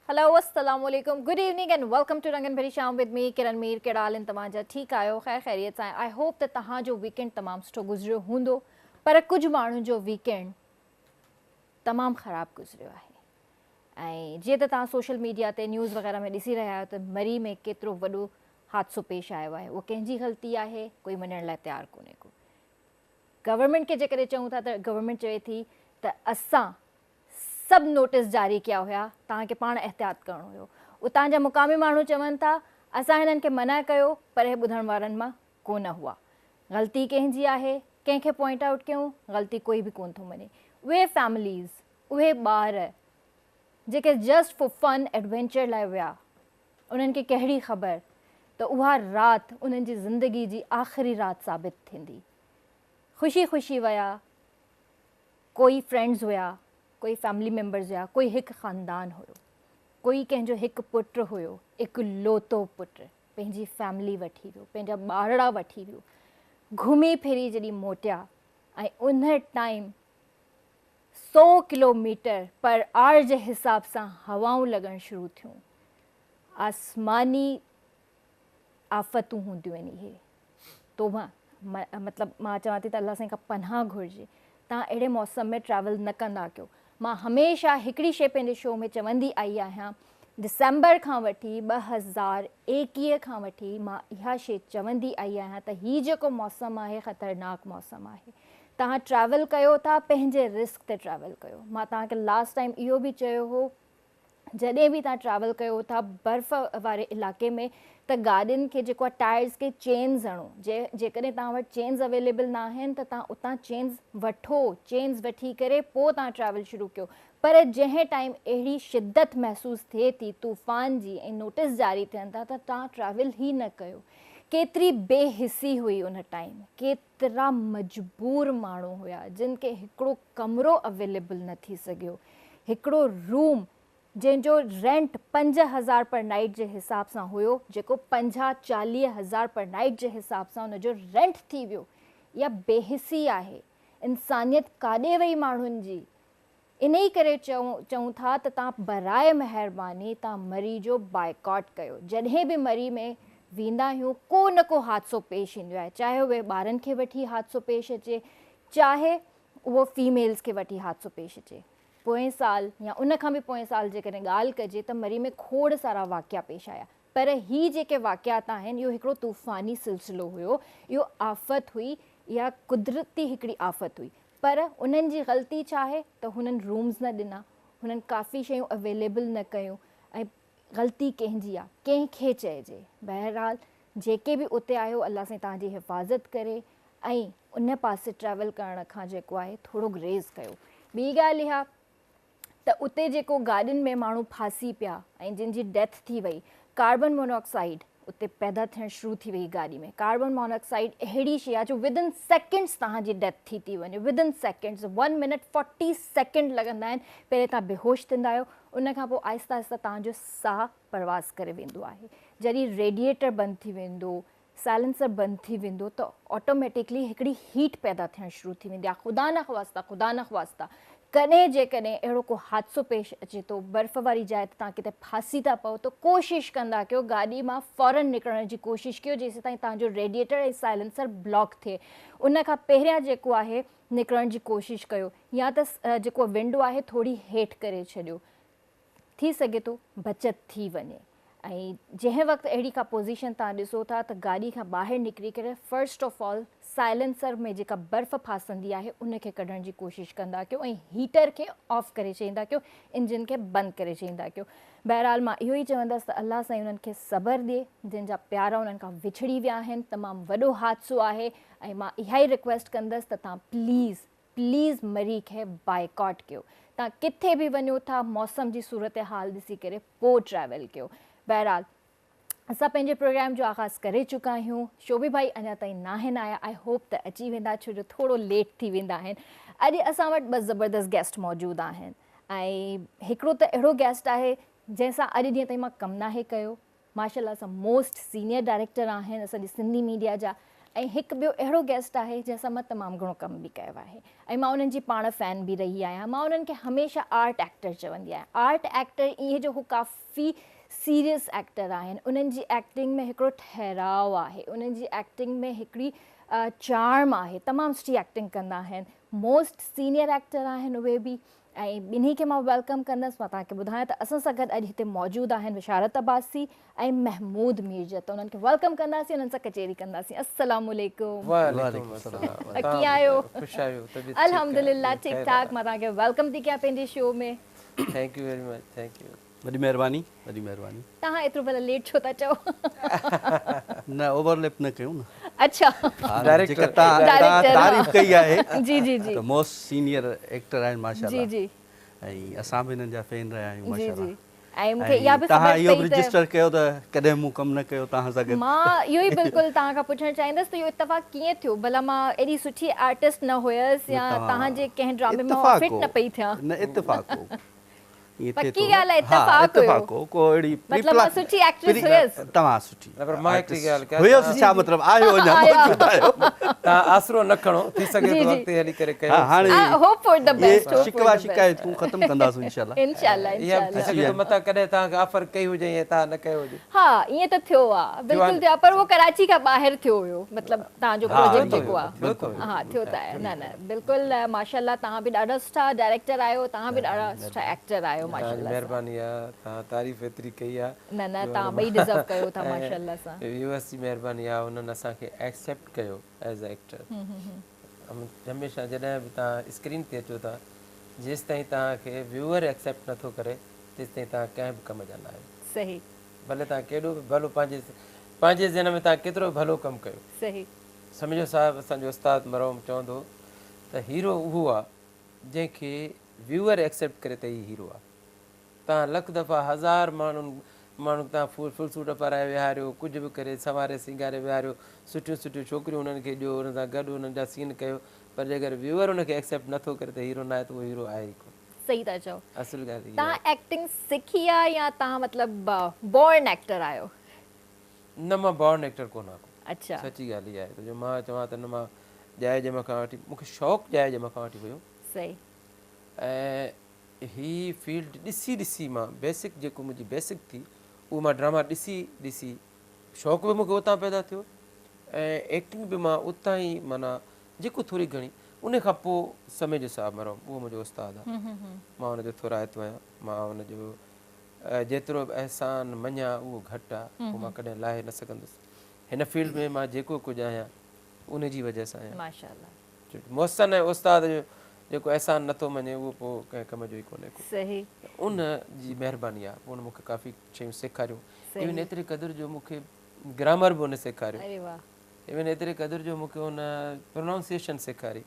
Hello السلام عليڪم good evening and welcome to رنگن ڀري شام ود مي ڪرن مير. ڪهڙا حال آهن توهان جا؟ ٺيڪ آهيو؟ خير خيريت سان؟ I hope ته توهان جو ويڪينڊ تمام سٺو گذريو هوندو، پر ڪجهه ماڻهن جو ويڪينڊ تمام خراب گذريو آهي. ۽ جيئن ته توهان سوشل ميڊيا تي نيوز وغيره ۾ ڏسي رهيا آهيو ته مري ۾ ڪيترو وڏو حادثو پيش آيو آهي. اهو ڪنهن جي غلطي آهي؟ ڪوئي مڃڻ لاء تيار ڪونهي ڪو. گورنمينٽ کي جيڪڏهن چئون ٿا ته گورنمينٽ چوي ٿي ته اسان سڀ نوٽيس جاري ڪيا هيا، توهان کي پاڻ احتياط ڪرڻو هيو. اتان جا مقامي ماڻهو چون ٿا اسان هنن کي منع ڪيو پر اهي ٻڌڻ وارن مان ڪونه هئا. غلطي ڪنهن جي آهي؟ ڪنهن کي پوائنٽ آئوٽ ڪيون؟ غلطي ڪوئي به ڪونه ٿو مڃي. اهي فيمليز، اهي ٻار جيڪي جسٽ فار فن ايڊوينچر لاء ويا، انهن کي ڪهڙي خبر ته اها رات انهن جي زندگي جي آخري رات ثابت ٿيندي. خوشي خوشي ويا، ڪوئي فرينڊز هيا، ڪوئي فيملي ميمبرز هيا، ڪوئي هڪ خاندان هيو، ڪوئي ڪنهن جو هڪ پٽ هيو، اڪلوتو پٽ پنهنجي فيملي وٺي ويو، پنهنجا ٻارڙا وٺي ويو، گهمي ڦري جڏهن موٽيا ۽ ان time 100 kilometre per hour جي حساب سان هوائون لڳڻ شروع ٿيون. آسماني آفتون هونديون آهن اهي. توبه مطلب مان چوان ٿي ته الله سائين کان پناهه گهرجي. توهان اهڙي موسم ۾ ٽريول نه ڪندا ڪيو. مان هميشه هڪڙي شيء پنهنجي شو ۾ چوندي آئي آهيان، ڊسمبر کان وٺي 2021 کان وٺي مان اها شيء چوندي آئي آهيان ته هي جيڪو موسم آهي خطرناڪ موسم آهي. توهان ٽريول ڪيو ٿا پنهنجي رسڪ تي ٽريول ڪيو. مان توهان کي لاسٽ ٽائيم اهو به چيو هو جڏهن به توهان ٽريول ڪيو ٿا برف واري علائقي ۾ ته گاڏين کي جيڪو آهي ٽائرز کي چينز هڻو. جيڪڏهن توهان وٽ چينز اويليبل نه آهن ته توهان اتان چينز وٺو، چينز وٺي ڪري پوء توهان ٽريول شروع ڪيو. پر جنهن ٽائيم اهڙي شدت محسوس ٿئي ٿي طوفان جي ۽ نوٽيس جاري ٿين ٿا ته توهان ٽريول ئي نه ڪيو. ڪيتري بي حسي هئي ان ٽائيم، ڪيترا مجبور ماڻهو هيا جن کي هڪڙو ڪمرو اويليبل نه ٿي سگهيو، هڪڙو روم جنهن جو رينٽ 5000 پر نائيٽ جي حساب سان هيو جيڪو 50 40 هزار پر نائيٽ جي حساب سان ان جو رينٽ ٿي ويو. اها بي حسي آهي. انسانيت ڪاڏي وئي ماڻهن جي؟ انهي ڪري چئون ٿا ته توهان براء مهرباني توهان مري جو بائيڪاٽ ڪيو. جڏهن به مري ۾ ويندا آهيون ڪو نه ڪو حادثو پيش ايندو آهي، چاهي اهي ٻارن کي وٺي حادثو پيش اچي، چاهي اهو فيميلز کي وٺي حادثو پيش اچي. پوئين سال يا ان کان به پوئين سال جيڪڏهن ڳالهه ڪجي ته مري ۾ کوڙ سارا واقعا پيش آيا، پر هي جيڪي واقعات آهن اهو هڪڙو طوفاني سلسلو هيو، اهو آفت هئي، اها قدرتي هڪڙي آفت هئي. پر انهن جي غلطي ڇا آهي ته هنن رومز نه ڏنا، هنن ڪافي شيون اويليبل نه ڪيون ۽ غلطي ڪنهن جي آ، ڪنهن کي چئجي. بهرحال جيڪي به اتي آهيو الله سائين توهان جي حفاظت ڪري ۽ ان پاسي ٽريول ڪرڻ کان جيڪو آهي ٿورو گريز ڪيو. ٻي ڳالهه اها ته اتي جيڪو گاڏين ۾ ماڻهو ڦاسي پيا ۽ جن جي ڊيٿ ٿي وئي، ڪاربن مونوآڪسائيڊ اتي پيدا ٿيڻ شروع ٿي وئي گاڏي ۾. ڪاربن مونوآڪسائيڊ اهڙي شيء آهي جو ود ان سيڪنڊس توهان جي ڊيٿ ٿي ٿي وڃي، with in seconds, one minute forty second لڳندا آهن. پهرين توهان بيهوش ٿيندا آهيو، ان کان پوء آهستي آهستي توهان جو ساهه پرواز ڪري ويندو آهي. جڏهن ريڊيئيٽر بند ٿي ويندو، سائلنسر بند ٿي ويندو ته آٽوميٽڪلي هڪڙي هيٽ پيدا ٿيڻ شروع ٿي ويندي آهي. خدا نخواسته خدا نخواسته ڪڏهن جيڪڏهن اهڙو ڪو حادثو پيش اچي ٿو، برف واري جاء تي توهان ڪٿي ڦاسي ٿا پئو ته ڪوشش ڪندا ڪيو گاڏي مان فورن نڪرڻ جي ڪوشش ڪيو جيسيتائين توهان جو ريڊيئيٽر ۽ سائلنسر بلاڪ ٿئي ان کان پهريان جيڪو آهي نڪرڻ جي ڪوشش ڪيو يا ته جيڪو ونڊو آهي ٿوري هيٺ ڪري ڇڏيو ٿي سگهي ٿو بچت ٿي وڃي ۽ جنهن وقت اهڙي ڪا پوزيشن توهان ڏسو ٿا ته گاڏي کان ٻاهر نڪري ڪري فرسٽ آف آل سائلنسر ۾ جيڪا برف ڦاسندي آهي ان کي ڪڍڻ جي ڪوشش ڪندا ڪيو ۽ هيٽر کي آف ڪري ڇڏيندا ڪيو، انجن کي بند ڪري ڇڏيندا ڪيو. بهرحال مان اهو ئي چوندس ته الله سائين انهن کي صبر ڏي جن جا پيارا انهن کان وڇڙي ويا آهن. تمام وڏو حادثو آهي ۽ مان اها ئي رڪويسٽ ڪندس ته توهان پليز پليز مري کي بائيڪاٽ ڪيو. توهان ڪٿي به وڃو ٿا موسم جي صورتحال ڏسي ڪري پوء ٽريول ڪيو. بهرحال اسان پنهنجي پروگرام جو آغاز ڪري چڪا آهيون. شوبي ڀائي اڃا تائين ناهن آيا، I hope ته اچي ويندا ڇو جو ٿورو ليٽ ٿي ويندا آهن. اڄ اسان وٽ ٻه زبردست گيسٽ موجود آهن ۽ هڪڙو ته اهڙو گيسٽ آهي جنهن سان اڄ ڏينهن تائين مان ڪم ناهي ڪيو. ماشاء الله سان موسٽ سينيئر ڊائريڪٽر آهن اسان جي سنڌي ميڊيا جا ۽ هڪ ٻيو اهڙو گيسٽ آهي جنهن سان مان تمام گهڻو ڪم به ڪيو آهي ۽ مان انهن جي پاڻ فين به رهي آهيان مان انهن کي هميشه آرٽ ايڪٽر چوندي آهيان آرٽ ايڪٽر ائين جو هو ڪافي سيريس ايڪٽر آهن انهن جي ايڪٽنگ ۾ هڪڙو ٺهراء آهي انهن جي ايڪٽنگ ۾ هڪڙي چارم آهي تمام سٺي ايڪٽنگ ڪندا آهن موسٽ سينيئر ايڪٽر آهن اهي به ۽ ٻنهي کي مان welcome ڪندس. مان توهان کي ٻڌايان ته اسان سان گڏ اڄ هتي موجود آهن بشارت عباسي ۽ محمود ميرجت ته انهن کي welcome ڪنداسين انهن سان ڪچهري ڪنداسين. السلام عليڪم. وعليڪم السلام. ڪيئن آهيو؟ خوش آهيو طبيعت ٺيڪ آهي؟ الحمدلله ٺيڪ ٺاڪ. مان توهان کي welcome ٿي ڪيان پنهنجي show ۾. Thank you very much thank you. وڏي مهرباني وڏي مهرباني. توهان ايترو ڀلا ليٽ ڇو ٿا چئو. نه اوور ليپ نه ڪيون نه. اڇا. جيڪا توهان تعريف ڪئي آهي جي جي جي ته موسٽ سينيئر ايڪٽر آهن ماشاءالله جي جي ۽ اسان به هنن جا فين رهيا آهيون ماشاءالله جي جي ۽ مونکي اها به خبر توهان اهو به پئي ته رجسٽر ڪيو ته ڪڏهن مون ڪم نه ڪيو توهان سان گڏ. مان اهو ئي بلڪل توهان کان پڇڻ چاهيندس ته اهو اتفاق ڪيئن ٿيو ڀلا مان ايڏي سٺي آرٽسٽ نه هيس يا توهان جي ڪنهن ڊرامي مان فٽ نه پئي ٿيان. نه اتفاق هو. ائين ٿئي پڪي ٿو ڳالهه آهي ها اتفاق هيو اتفاق هو ڪو اهڙي پري مطلب مان سٺي ايڪٽريس هيس. توهان سٺي نه پر مان هڪڙي ڳالهه ڪيان هيس ڇا مطلب آهيو اڃا موجود آهيو. توهان آسرو نه کڻو ٿي سگهي ٿو اڳتي هلي ڪري ڪيو ها هاڻي هوپ فار the best اهي شڪوا شڪايتون ختم ڪنداسون انشاء الله. انشاء الله انشاء الله ٿي سگهي ٿو متان ڪڏهن توهان کي آفر ڪئي هجي ۽ توهان نه ڪيو هجي. ها ائين ته ٿيو آ بلڪل ٿيو آ پر اهو ڪراچي کان ٻاهر ٿيو هيو مطلب توهان جو پروجيڪٽ جيڪو آ ها ٿيو ته آهي نه نه بلڪل ماشاءالله توهان به ڏاڍا سٺا ڊائريڪٽر آهيو توهان به ڏاڍا سٺا ايڪٽر آهيو ماشاءالله سان. مهرباني آ توهان تعريف ايتري ڪئي آ. نه نه توهان ٻئي ڊزرو ڪيو ٿا ماشاءالله سان. ويوئرس جي مهرباني آ انهن اسان کي ايڪسيپٽ ڪيو ايز ا ايڪٽر. هميشه جڏهن به توهان اسڪرين تي اچو ٿا جيستائين توهان کي ويوئر ايڪسيپٽ نٿو ڪري تيستائين توهان ڪنهن به ڪم جا نه آهيو. صحيح. ڀلي توهان ڪيڏو به ڀلو پنهنجي پنهنجي ذهن ۾ توهان ڪيترو به ڀلو ڪم ڪيو. صحيح. سميجو صاحب اسان جو استاد مرحوم چوندو هو ته هيرو اهو آ جنهن کي ويوئر ايڪسيپٽ ڪري ته هي هيرو آ. توهان لک دفعا هزار ماڻهن ماڻهن کي توهان فل سوٽ پارائي ويهاريو ڪجهه به ڪري سنواري سينگاري ويهاريو سٺيون سٺيون ڇوڪريون انهن کي ڏيو انهن سان گڏ انهن جا سين ڪيو پر جيڪر ويوئر ان کي ايڪسيپٽ نٿو ڪري ته هيرو ناهي ته اهو هيرو آهي ئي ڪونه. صحيح ٿا چئو. اصل ڳالهه اها آهي. توهان ايڪٽنگ سکي آ يا توهان مطلب بورن ايڪٽر آهيو؟ نه مان بورن ايڪٽر ڪونه آهيان. اڇا. سچي ڳالهه اها آهي ته جو مان چوان ته نه مان ڄائي ڄم کان وٺي مون کي شوق ڄائي ڄم کان وٺي هيو. صحيح. ۽ هي فيلڊ ڏسي ڏسي مان بيسڪ جيڪو منهنجي بيسڪ ٿي اهو مان ڊراما ڏسي ڏسي شوق به مون کي اتان پيدا ٿيو ۽ ايڪٽنگ به مان اتان ئي معنيٰ جيڪو ٿوري گهڻي ان کان پوء سميجو صاحب مرحوم اهو منهنجو استاد آهي مان ان جو ٿورائتو آهيان مان ان جو جيترو به احسان مڃان اهو گهٽ آهي اهو مان ڪڏهن لاهي نه سگهندس هن فيلڊ ۾ مان جيڪو ڪجهه آهيان ان جي وجه سان آهيان ماشاءالله محسن ۽ استاد جو جيڪو احسان نٿو مڃي اهو پوء ڪنهن ڪم جو ئي ڪونهي ڪو صحيح ان جي مهرباني آهي ان مون کي ڪافي شيون سيکاريون ايون ايتري قدر جو مون کي گرامر به ان سيکاريو اري واه ايون ايتري قدر جو مون کي ان پرونائونسيشن سيکاري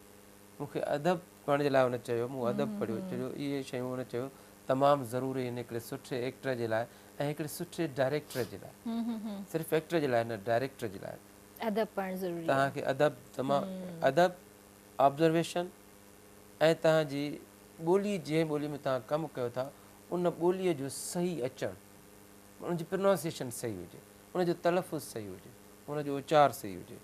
مون کي ادب پڙهڻ جي لاء ان چيو مون ادب پڙهيو چيو اهي شيون ان چيو تمام ضروري آهن هڪڙي سٺي ايڪٽر جي لاء ۽ هڪڙي سٺي ڊائريڪٽر جي لاء صرف ايڪٽر جي لاء نه ڊائريڪٽر جي لاء ادب پڙهڻ ضروري آهي توهان کي ادب تمام ادب آبزرويشن ۽ توهان جي ٻولي جنهن ٻولي ۾ توهان ڪم ڪيو ٿا ان ٻولي جو صحيح اچڻ ان جي پرونائونسيشن صحيح هجي ان جو تلفظ صحيح هجي ان جو اچار صحيح هجي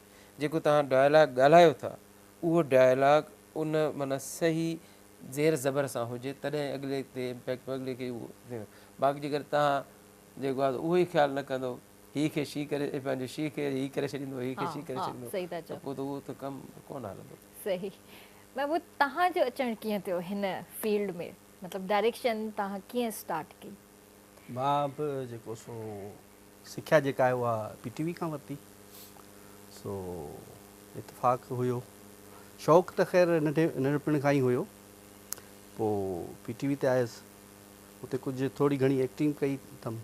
جيڪو توهان ڊائلاگ ڳالهايو ٿا اهو ڊائلاگ ان معنيٰ صحيح زير زبر سان هجي تڏهن اڳلي تي امپيڪٽ پوي اڳلي کي اهو باقي جيڪر توهان جيڪو آهي اهو ئي خيال نه ڪندو هي کي شي ڪري پنهنجو شي کي هي ڪري ڇڏيندو هي کي شي ڪري ڇڏيندو ته پوء ته اهو ته ڪم ڪونه هلندو. صحيح محبوب توهان جو اچڻ ڪيئن ٿيو هن فيلڊ ۾ مطلب ڊائريڪشن توهان ڪيئن اسٽارٽ ڪئي؟ مان به جيڪو سو سکيا جيڪا آهي اها پي ٽي وي کان ورتي سو اتفاق هيو شوق ته خير ننڍي ننڍپڻ کان ئي هيو پوء پي ٽي وي تي آيس اتي ڪجهه ٿوري گهڻي ايڪٽنگ ڪئي اٿم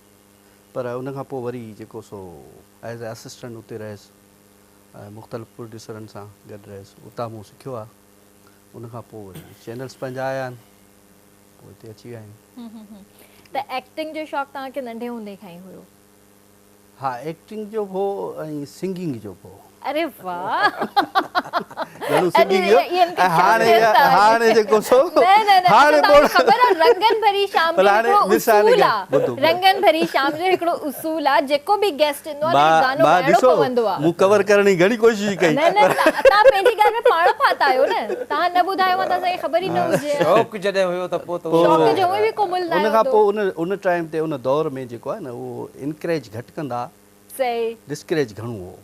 پر ان کان پوء وري جيڪو سو ايز اي اسسٽنٽ اتي رهيس ۽ مختلف پروڊيوسرن سان گڏ رهيس اتان مون سکيو آهي ان کان پوء وري چينلز پنهنجا آيا آهن پوء هتي اچي ويا آهيون. ته ايڪٽنگ جو شوق توهان کي ننڍي هوندي کان ئي هيو؟ ها ايڪٽنگ جو به هو ۽ سنگنگ جو به هو. اري واه. گهڻو سکي ويو ۽ هاڻي هاڻي جيڪو سو نه نه نه هاڻي خبر آ رنگن ڀري شام جو هڪڙو اصول آ رنگن ڀري شام جو هڪڙو اصول آ جيڪو به گيسٽ ايندو آ ان کي گانو ڳائڻو پوندو آ. مون ڪور ڪرڻ جي گهڻي ڪوشش ڪئي. نه نه توهان پنهنجي ڳالهه ۾ پاڻ ڦاٿا آهيو نه توهان نه ٻڌايو ها ته اسان کي خبر ئي نه هجي ها. شوق جڏهن هيو ته پوء ته شوق جو هونئن به ڪو ملهه ناهي ان کان هوندو. پوء ان ان ٽائيم تي ان دور ۾ جيڪو آهي نه اهو انڪريج گهٽ ڪندا صحيح. ڊسڪريج گهڻو هو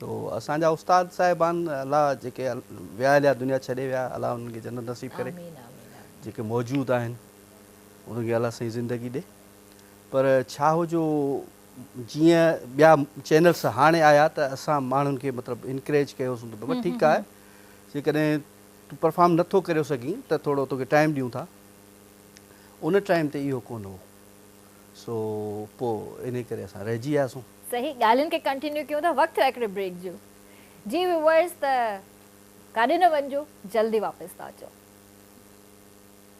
تو اسان جا استاد صاحبان الله جيڪي ويا هليا دنيا ڇڏي ويا الله انهن کي جنت نصيب ڪري آمين آمين آمين. جيڪي موجود آهن انهن کي الله سائين زندگي ڏي پر ڇا هو جو جيئن ٻيا چينلس هاڻي آيا ته اسان ماڻهن کي مطلب انڪريج ڪيوسون ته بابا ٺيڪ آهي جيڪڏهن تون پرفارم نه ٿو ڪريو سگهين ته ٿورو توکي ٽائيم ڏيون ٿا ان ٽائيم تي اهو ڪونه هو سو پوء انهي ڪري اسان رهجي وياسون. صحيح ڳالهين کي ڪنٽينيو ڪيون ٿا وقت ٿيو آهي هڪڙي بريڪ جو جي ويوئرس ته ڪاڏي نه وڃجو جلدي واپس ٿا اچون.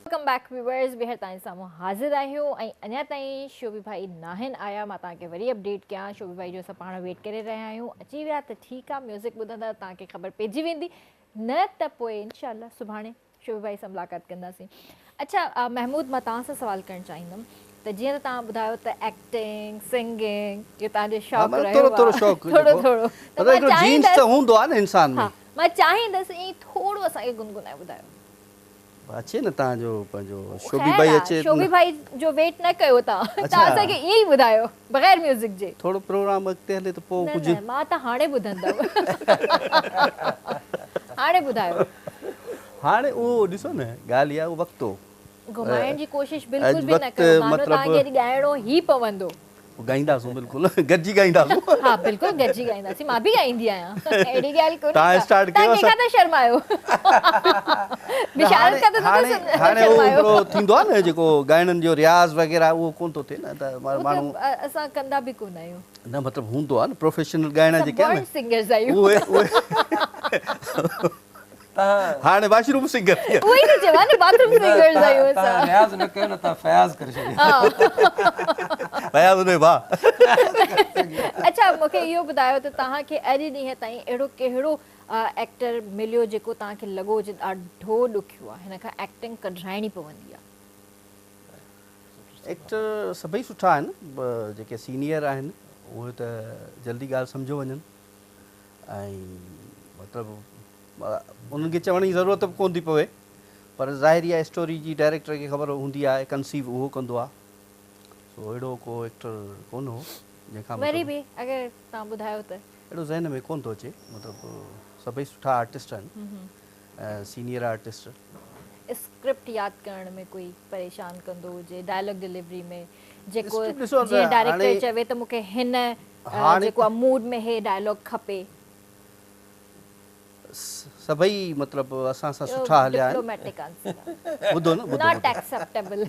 Welcome back viewers ٻيهر توهان جي سامهون حاضر آهيون ۽ اڃا تائين شوبي ڀائي ناهن آيا مان توهان کي وري اپڊيٽ ڪيان شوبي ڀائي جو اسان پاڻ ويٽ ڪري رهيا آهيون اچي ويا ته ٺيڪ آهي ميوزڪ ٻڌندا توهان کي خبر پئجي ويندي نه ته پوء انشاء الله سڀاڻي شوبي ڀائي سان ملاقات ڪنداسين اڇا محمود مان توهان سان سوال ڪرڻ چاهيندم ته جيئن ته توهان ٻڌايو ته ايڪٽنگ سنگنگ اهو توهان جو شوق رهيو ٿورو ٿورو شوق ٿورو ٿورو ته مان چاهيندس ته هوندو آهي نه انسان ۾ مان چاهيندس ائين ٿورو اسان کي گنگنائي ٻڌايو اچي نه تان جو پنهنجو شوبي ڀائي اچي شوبي ڀائي جو ويٽ نه ڪيو تان تان اسان کي ائين ئي ٻڌايو بغير ميوزڪ جي. ٿورو پروگرام اڳتي هلي ته پوء ڪجهه. نه نه مان ته هاڻي ٻڌندم هاڻي ٻڌايو. هاڻي اهو ڏسو نه ڳالهه اها اهو وقت هو. گهمائڻ جي ڪوشش بلڪل به نه ڪيو گانو توهان کي اڄ ڳائڻو ئي پوندو. ڳائينداسون بلڪل گڏجي ڳائينداسون. ها بلڪل گڏجي ڳائينداسين مان به ڳائيندي آهيان اهڙي ڳالهه ڪونهي توهان اسٽارٽ ڪيو توهان ڪنهن کان ٿا شرمايو بشارت کان ته هاڻي هاڻي اهو هڪڙو ٿيندو آهي نه جيڪو ڳائڻن جو رياض وغيره اهو ڪونه ٿو ٿئي نه ته ماڻهو اسان ڪندا به ڪونه آهيون نه مطلب هوندو آهي نه پروفيشنل ڳائڻا جيڪي آهن سنگرز آهيون اهي اهي هاڻي واش روم سنگر ٿي اهو ئي ٿي چوان نه باٿ روم سنگرز آهيون اسان. توهان رياض نه ڪيو نه توهان فياض ڪري ڇڏيو. فياض ان جو ڀاء. اڇا مون کي اهو ٻڌايو ته توهان کي اڄ ڏينهن تائين اهڙو ڪهڙو ايڪٽر مليو جيڪو توهان کي لڳو هجي ڏاڍو ڏکيو آهي هن کان ايڪٽنگ ڪڍرائڻي پوندي آهي. ايڪٽر سڀئي سٺا آهن جيڪي سينيئر آهن اهي ته جلدي ڳالهه سمجهيو وڃن ۽ مطلب انهن کي چوڻ جي ضرورت به ڪونه ٿي پوي پر ظاهري آهي اسٽوري جي ڊائريڪٽر کي خبر هوندي آهي ڪنسيو اهو ڪندو آهي سو اهڙو ڪو ايڪٽر ڪونه هو جنهن کان وري به اگر توهان ٻڌايو ته. اهڙو ذهن ۾ ڪونه ٿو اچي مطلب سڀئي سٺا آرٽسٽ آهن سينيئر آرٽسٽ. اسڪرپٽ ياد ڪرڻ ۾ ڪوئي پريشان ڪندو هجي ڊائلاگ ڊليوري ۾ جيڪو جيئن ڊائريڪٽر چوي ته مون کي هن جيڪو آهي موڊ ۾ هي ڊائلاگ کپي. سڀئي مطلب اسان سان سٺا هليا آهن. ٻڌو نه ٻڌو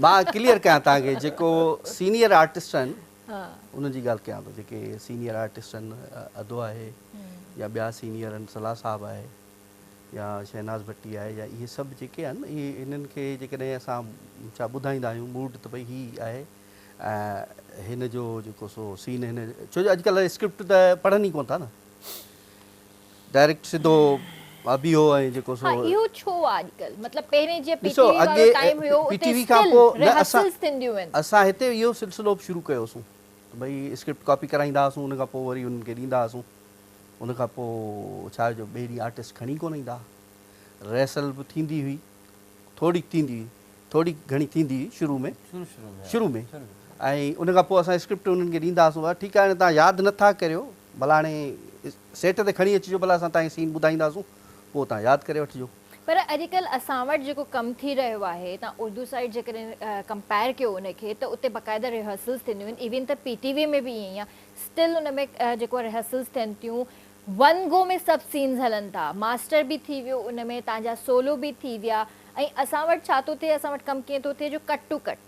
مان ڪليئر ڪيان توهان کي جيڪو سينيئر آرٽسٽ آهن انهن جي ڳالهه ڪيان ٿو جيڪي سينيئر آرٽسٽ آهن ادو آهي يا ٻيا سينيئر آهن صلاح صاحب آهي يا شهناز ڀٽي آهي يا اهي سڀ جيڪي آهن اهي انهن کي جيڪڏهن اسان ڇا ٻڌائيندا آهيون موڊ ته ڀئي هي آهي ۽ هن جو جيڪو سو سين هن ڇو جو اڄڪلهه اسڪرپٽ ته پڙهن ئي ڪونه ٿا نه ڊائريڪٽ سڌو بيهو ۽ جيڪو سو ها اهو ڇو آ اڄڪلهه مطلب پهرين جيئن پي ٽي ڏسو وي وارو اڳي ٽائيم هيو پي اتي ٽي وي کان اسٽل پوء نه اسان ريهرسلز ٿينديون آهن. اسان هتي اهو سلسلو به شروع ڪيوسون ته ڀئي اسڪرپٽ ڪاپي ڪرائيندا هئاسون ان کان پوء وري انهن کي ڏيندا هئاسون ان کان پوء ڇا جو ٻئي ڏينهن آرٽسٽ کڻي ڪونه ايندا هئا ريهرسل به ٿيندي هئي ٿوري ٿيندي هئي ٿوري گهڻي ٿيندي هئي شروع ۾ شروع ۾ ۽ ان کان پوء اسان اسڪرپٽ انهن کي ڏيندا هئاسون ڀلا ٺيڪ آهي هاڻي توهان ياد نه ٿا ڪريو ڀلا هاڻي سيٽ تي کڻي اچجو ڀلا اسان توهان کي سين ٻڌائينداسون پوء توهان ياد ڪري وٺجو. پر اڄڪلهه اسان وٽ جيڪو ڪم ٿي رهيو آهي توهان اردو سائيڊ جيڪڏهن ڪمپيئر ڪيو ان کي ته اتي باقاعده ريهرسلز ٿينديون آهن ايون ته پي ٽي وي ۾ به ائين ئي آهي اسٽل ان ۾ جيڪو آهي ريهرسلز ٿين ٿيون ون گو ۾ سڀ سينز هلن ٿا ماسٽر به ٿي ويو ان ۾ توهان جا سولو به ٿي ويا ۽ اسان وٽ ڇا ٿو ٿئي اسان وٽ ڪم ڪيئن ٿو ٿئي جو ڪٽ ٽو ڪٽ.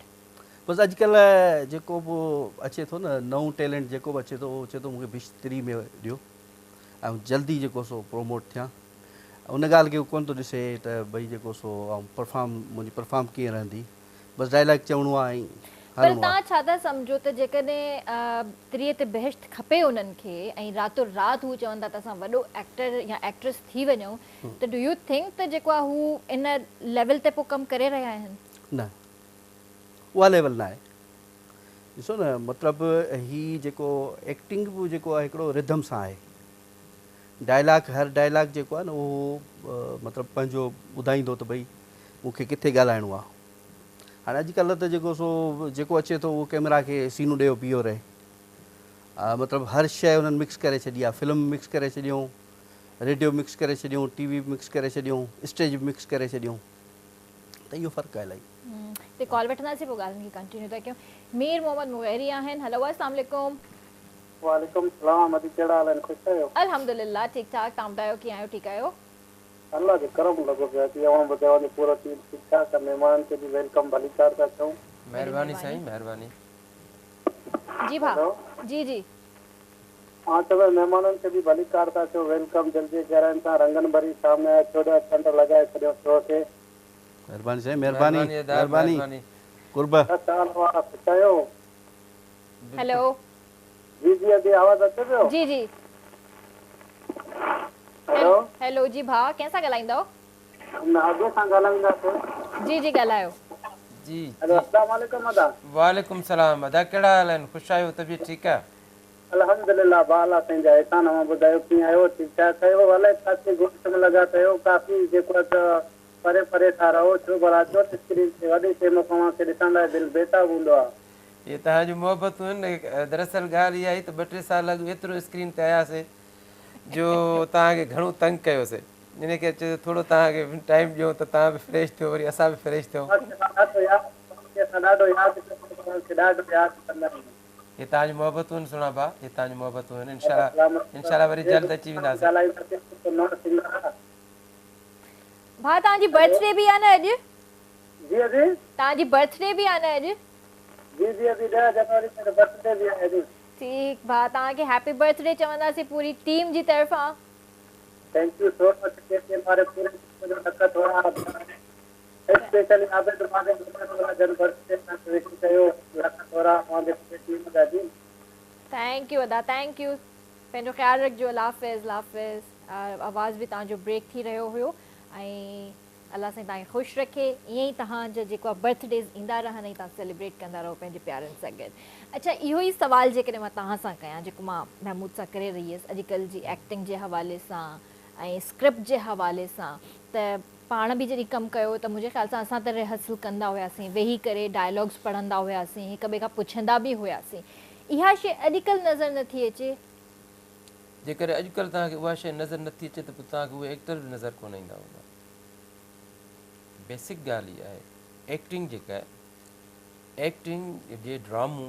بس اڄڪلهه جيڪو به اچي ٿو نه نئون ٽيلنٽ جيڪو به اچي ٿو اهو چئي ٿو مونکي بھتري ۾ ڏيو ۽ جلدي جيڪو سو پروموٽ ٿيان ان ڳالهه کي ڪونه ٿو ڏسي ته ڀئي جيڪو سو آئون پرفارم منهنجي پرفارم ڪيئن رهندي بس ڊائلاگ چوڻو آهي ۽ پر هلڻو آهي. توهان ڇا ٿا سمجهو ته جيڪڏهن تريء تي بهشت کپي انهن کي ۽ راتو رات هو چون ٿا ته اسان وڏو ايڪٽر يا ايڪٽريس ٿي وڃون ته do you think ته جيڪو آهي هو ان ليول تي پوء ڪم ڪري رهيا آهن؟ نه اها ليول نه آهي. ڏسو نه مطلب هي جيڪو ايڪٽنگ به جيڪو آهي هڪڙو رڌم سان آهي. ڊائلاگ هر ڊائلاگ جيڪو آهي نه اهو مطلب پنهنجو ٻڌائيندو ته ڀئي مون کي ڪٿي ڳالهائڻو آهي. هاڻي اڄڪلهه ته جيڪو سو جيڪو اچي ٿو اهو ڪيمرا کي سينو ڏيو بيهو رهي. مطلب هر شيء انهن مڪس ڪري ڇڏي آهي. فلم مڪس ڪري ڇڏيون، ريڊيو مڪس ڪري ڇڏيون، ٽي وي به مڪس ڪري ڇڏيون، اسٽيج به مڪس ڪري ڇڏيون ته اهو فرق آهي الاهي. تي ڪال وٺنداسين پوء ڳالهين کي ڪنٽينيو ٿا ڪيون. مير محمد مغيري آهن. هلو السلام عليڪم. وعليڪم السلام ادي ڪهڙا حال آهن خوش آهيو. الحمدلله ٺيڪ ٺاڪ توهان ٻڌايو ڪيئن آهيو ٺيڪ آهيو. الله جو ڪرم لڳو پيو آهي ادي اوهان ٻڌايو اوهان جو پورو ٽيم ٺيڪ ٺاڪ آهي مهمانن کي به welcome ڀليڪار ٿا چئون. مهرباني سائين مهرباني. جي ڀاء جي جي. ها چئو پيا مهمانن کي به ڀليڪار ٿا چئون welcome دل جي گهراين سان رنگن ڀري شام جا 14 چنڊ لڳائي ڇڏيو شو کي. مهرباني سائين مهرباني مهرباني قرب. ڇا حال احوال آ خوش آهيو. هيلو. جي جي ادي آواز اچي پيو. جي جي. هيلو. هيلو جي ڀاء ڪنهن سان ڳالهائيندؤ. ادي سان ڳالهائينداسين. جي جي ڳالهايو. جي هيلو جي. السلام عليڪم ادا. وعليڪم سلام ادا ڪهڙا حال آهن خوش آهيو طبيعت ٺيڪ آ. الحمدلله با الله سائين جا احسان اوهان ٻڌايو ڪيئن آهيو ٺيڪ ٺاڪ آهيو الائي ڪاٿي گم شم لڳا پيا آهيو ڪافي جيڪو آهي ته پري پري ٿا رهو ڇو ڀلا اچو نه اسڪرين تي وڏي ٽيم اوهان کي ڏسڻ لاء دل بيتاب هوندو آهي. اهي توهان جون محبتون آهن دراصل ڳالهه اها آهي ته ٻه ٽي سال اڳ ايترو اسڪرين تي آياسي جو توهان کي گهڻو تنگ ڪيوسي ان ڪري چيو ٿورو توهان کي ٽائيم ڏيون ته توهان به فريش ٿيو وري اسان به فريش ٿيون. ڏاڍو ياد ڏاڍو ياد ڪندا ڏاڍو ياد ڪندا آهيون. اهي توهان جون محبتون آهن سهڻا ڀاء اهي توهان جون محبتون آهن انشاء الله انشاء الله وري جلد اچي وينداسين. ڀاء توهان جي برٿ ڊي به آ نه اڄ. جي ادي. توهان جي برٿ ڊي به آ نه اڄ. جي جي ادي 10 جنوري تي برٿ ڊي به آهي ادي. ٺيڪ ڀاء توهان کي هيپي برٿ ڊي چونداسين پوري ٽيم جي طرفان. Thank you so much K T N واري پوري ٽيم جو لک ٿورا اسپيشلي عابد ماضي لک ٿورا جن برٿ ڊي توهان کي وش ڪيو لک ٿورا اوهان جي پوري ٽيم جا جي. Thank you ادا thank you پنهنجو خيال رکجو الله حافظ الله حافظ آواز به توهان جو بريڪ ٿي رهيو هيو ۽ الله سائين توهان کي خوش رکي ائين ئي توهان جا جيڪو آهي برٿ ڊيز ايندا رهن ۽ توهان سيليبريٽ ڪندا رهو پنهنجي پيارن سان گڏ اڇا اهو ئي سوال جيڪڏهن مان توهان سان ڪيان جيڪو مان محمود سان ڪري رهي هيس اڄڪلهه جي ايڪٽنگ جي حوالي سان ۽ اسڪرپٽ جي حوالي سان ته پاڻ به جڏهن ڪم ڪيو ته منهنجي خيال سان اسان ته ريهرسل ڪندا هياسين، ويهي ڪري ڊائلاگز پڙهندا هياسين، هڪ ٻئي کان پڇندا به هياسين. اها شيء اڄڪلهه نظر نه ٿي اچي. جيڪڏهن اڄڪلهه توهان کي اها شيء نظر نه ٿي اچي ته پوء توهان کي اهي ايڪٽر به نظر ڪونه ايندا هوندا. بيسڪ ڳالهه اها آهي ايڪٽنگ جيڪا آهي ايڪٽنگ جي ڊرامو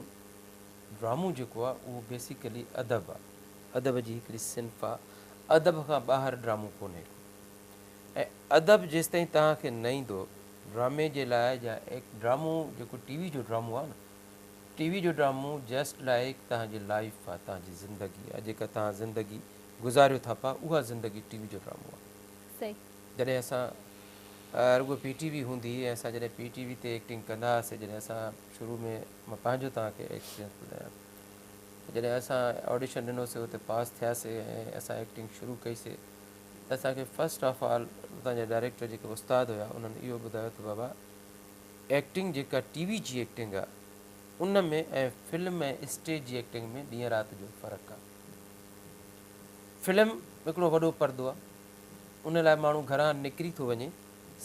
ڊرامو جيڪو آهي اهو بيسيڪلي ادب آهي ادب جي هڪڙي صنف آهي ادب کان ٻاهر ڊرامو ڪونهي ڪو. ۽ ادب جيستائين توهان کي نه ايندو ڊرامي جي لاء يا ڊرامو جيڪو ٽي وي جو ڊرامو آهي نه ٽي وي جو ڊرامو جسٽ لائيڪ توهان جي لائيف آهي توهان جي زندگي آهي جيڪا توهان زندگي گذاريو ٿا پيا اها زندگي ٽي وي جو ڊرامو آهي صحيح. جڏهن اسان رڳو پي ٽي وي هوندي هئي ۽ اسان جڏهن پي ٽي وي تي ايڪٽنگ ڪندا هئاسي جڏهن اسان شروع ۾ مان پنهنجو توهان کي ايڪسپيرينس ٻڌايان ٿو جڏهن اسان آڊيشن ڏنوسي اتي پاس ٿياسي ۽ اسان ايڪٽنگ شروع ڪئيسي ته اسان کي فرسٽ آف آل اتان جا ڊائريڪٽر جيڪي استاد هيا انهن اهو ٻڌايو ته بابا ايڪٽنگ جيڪا ٽي وي جي ايڪٽنگ آ ان ۾ ۽ فلم ۽ اسٽيج جي ايڪٽنگ ۾ ڏينهن رات جو فرق آ. فلم هڪڙو وڏو پردو آ ان لاء ماڻهو گهران نڪري ٿو وڃي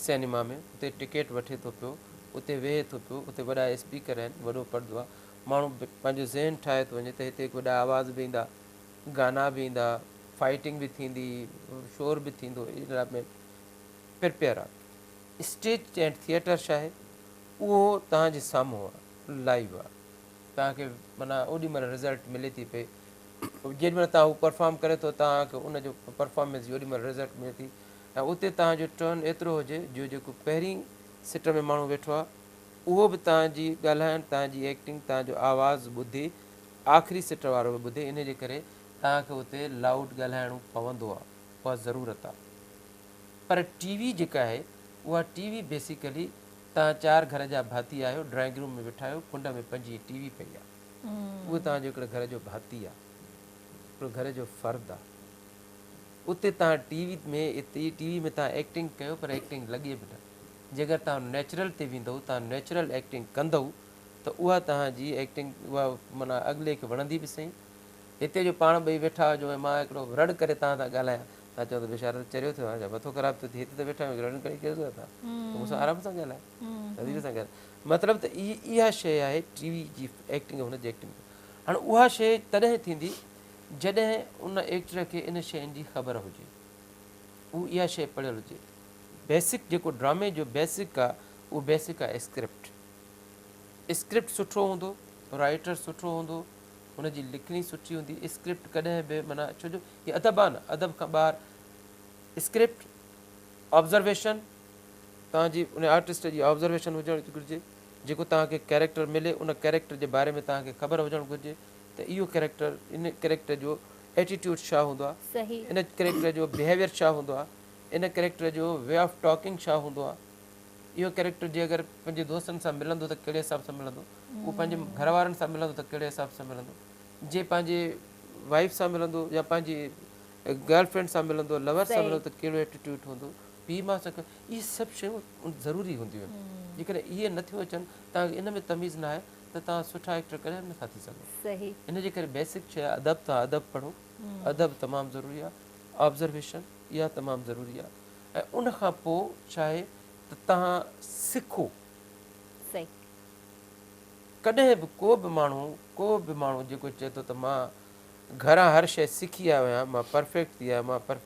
سئنيما ۾ اتي ٽڪيٽ وٺي ٿو پيو اتي ويهي ٿو پيو اتي وڏا اسپيڪر آهن وڏو پردو آ ماڻهو پنهنجو ذهن ٺاهي ٿو وڃي ته هتي وڏا آواز به ايندا گانا به ايندا، فائيٽنگ به ٿيندي، شور به ٿيندو، ان لاء ۾ پرپيئر آ. اسٽيج ۽ ٿيئٽر ڇا آهي، اهو توهان جي سامهون آ، لائيو آ، توهان کي معنيٰ اوڏي مهل رزلٽ ملي ٿي پئي، جيڏي مهل توهان هو پرفارم ڪري ٿو توهان کي ان جو پرفارمنس جي اوڏي مهل رزلٽ ملي ٿي ۽ اتي توهان جو ٽرن ايترو هجي جو جيڪو پهرين سٽ ۾ ماڻهو ويٺو آ اهو به توهان جي ڳالهائڻ، توهان جي ايڪٽنگ، توهان جو آواز ٻڌي آخري سٽ وارو به ٻڌي انهي جي ڪري توهان کي اتي لائوڊ ڳالهائڻو پوندو آ اها ضرورت آ پر ٽي وي جيڪا آهي اها ٽي وي بيسيڪلي توهان چار گهر جا ڀاتي آهيو، ڊرائنگ روم ۾ ويٺا آهيو، ڪنڊ ۾ پنجين ٽي وي پئي آهي. اهو توهان جو هڪڙو گهر جو ڀاتي آهي، هڪڙو گهر جو فرد آهي. اتي توهان ٽي وي ۾ اتي ٽي وي ۾ توهان ايڪٽنگ ڪيو پر ايڪٽنگ لڳي به نه. جيڪر توهان نيچرل تي ويندؤ، توهان نيچرل ايڪٽنگ ڪندؤ ته اها توهان جي ايڪٽنگ اها معنيٰ اڳلي کي وڻندي به سهي. هتي جو پاڻ ٻئي ويٺا هجون ۽ مان هڪڙو رڙ ڪري توهان سان ڳالهايان، توهان چوندؤ بيچارو ته چريو ٿيو آهي ڇا، مٿو خراب ٿيو ٿئي، هتي ته ويٺا آهيون رڙيون ڪري ڪهڙي ضرورت آهي، تون مون سان آرام سان ڳالهاء، تهذيب سان ڳالهاء. مطلب ته اها شيء آهي ٽي وي جي ايڪٽنگ ۽ هن جي ايڪٽنگ. هاڻ اها شيء تڏهن ٿيندي جڏهن ان ايڪٽر کي ان شين جي خبر هجي، هو اها شيء پڙهيل هجي. بيسڪ جيڪو ڊرامي جو بيسڪ آهي اهو بيسڪ آهي اسڪرپٽ. اسڪرپٽ سٺو هوندو، رائيٽر سٺو هوندو، ان جي لکڻي سٺي هوندي، اسڪرپٽ ڪڏهن به معنيٰ ڇو جو هي ادب آهي نه، ادب کان ٻاهر اسڪرپٽ، آبزرويشن، توهان جي ان آرٽسٽ جي آبزرويشن هجڻ گهرجي، جيڪو توهان کي ڪيريڪٽر ملي ان ڪيريڪٽر جي باري ۾ توهان کي خبر هجڻ گهرجي ته اهو ڪيريڪٽر ان ڪيريڪٽر جو ايٽيٽيوڊ ڇا هوندو آهي، ان ڪيريڪٽر جو بيهيويئر ڇا هوندو آهي، ان ڪيريڪٽر جو وي آف ٽاڪنگ ڇا هوندو آهي، اهو ڪيريڪٽر جي اگر پنهنجي دوستن سان ملندو ته ڪهڙي حساب سان ملندو، اهو پنهنجي گهر وارن سان ملندو ته ڪهڙي حساب سان ملندو، جي پنهنجي وائيف سان ملندو يا پنهنجي گرل فرينڊ سان ملندو، لور سان ملندو ته ڪهڙو ايٽيٽيوڊ هوندو، پيء ماء سان اهي سڀ شيون ضروري هونديون آهن. جيڪڏهن اهي نٿيون اچن توهان کي ان ۾ تميز نه آهي ته توهان سٺا ايڪٽر ڪڏهن به نٿا ٿي سگهو. ان جي ڪري بيسڪ شيء آهي ادب، توهان ادب پڙهو، ادب تمام ضروري آهي، آبزرويشن اها تمام ضروري آهي ۽ ان کان پوء ڇا آهي ته توهان سکو. ڪڏهن به ڪو به ماڻهو ڪو به ماڻهو جيڪو چئي ٿو ته مان گهران هر شيء سکي آيو آهيان، مان پرفيڪٽ ٿي آيو آهيان، مان پر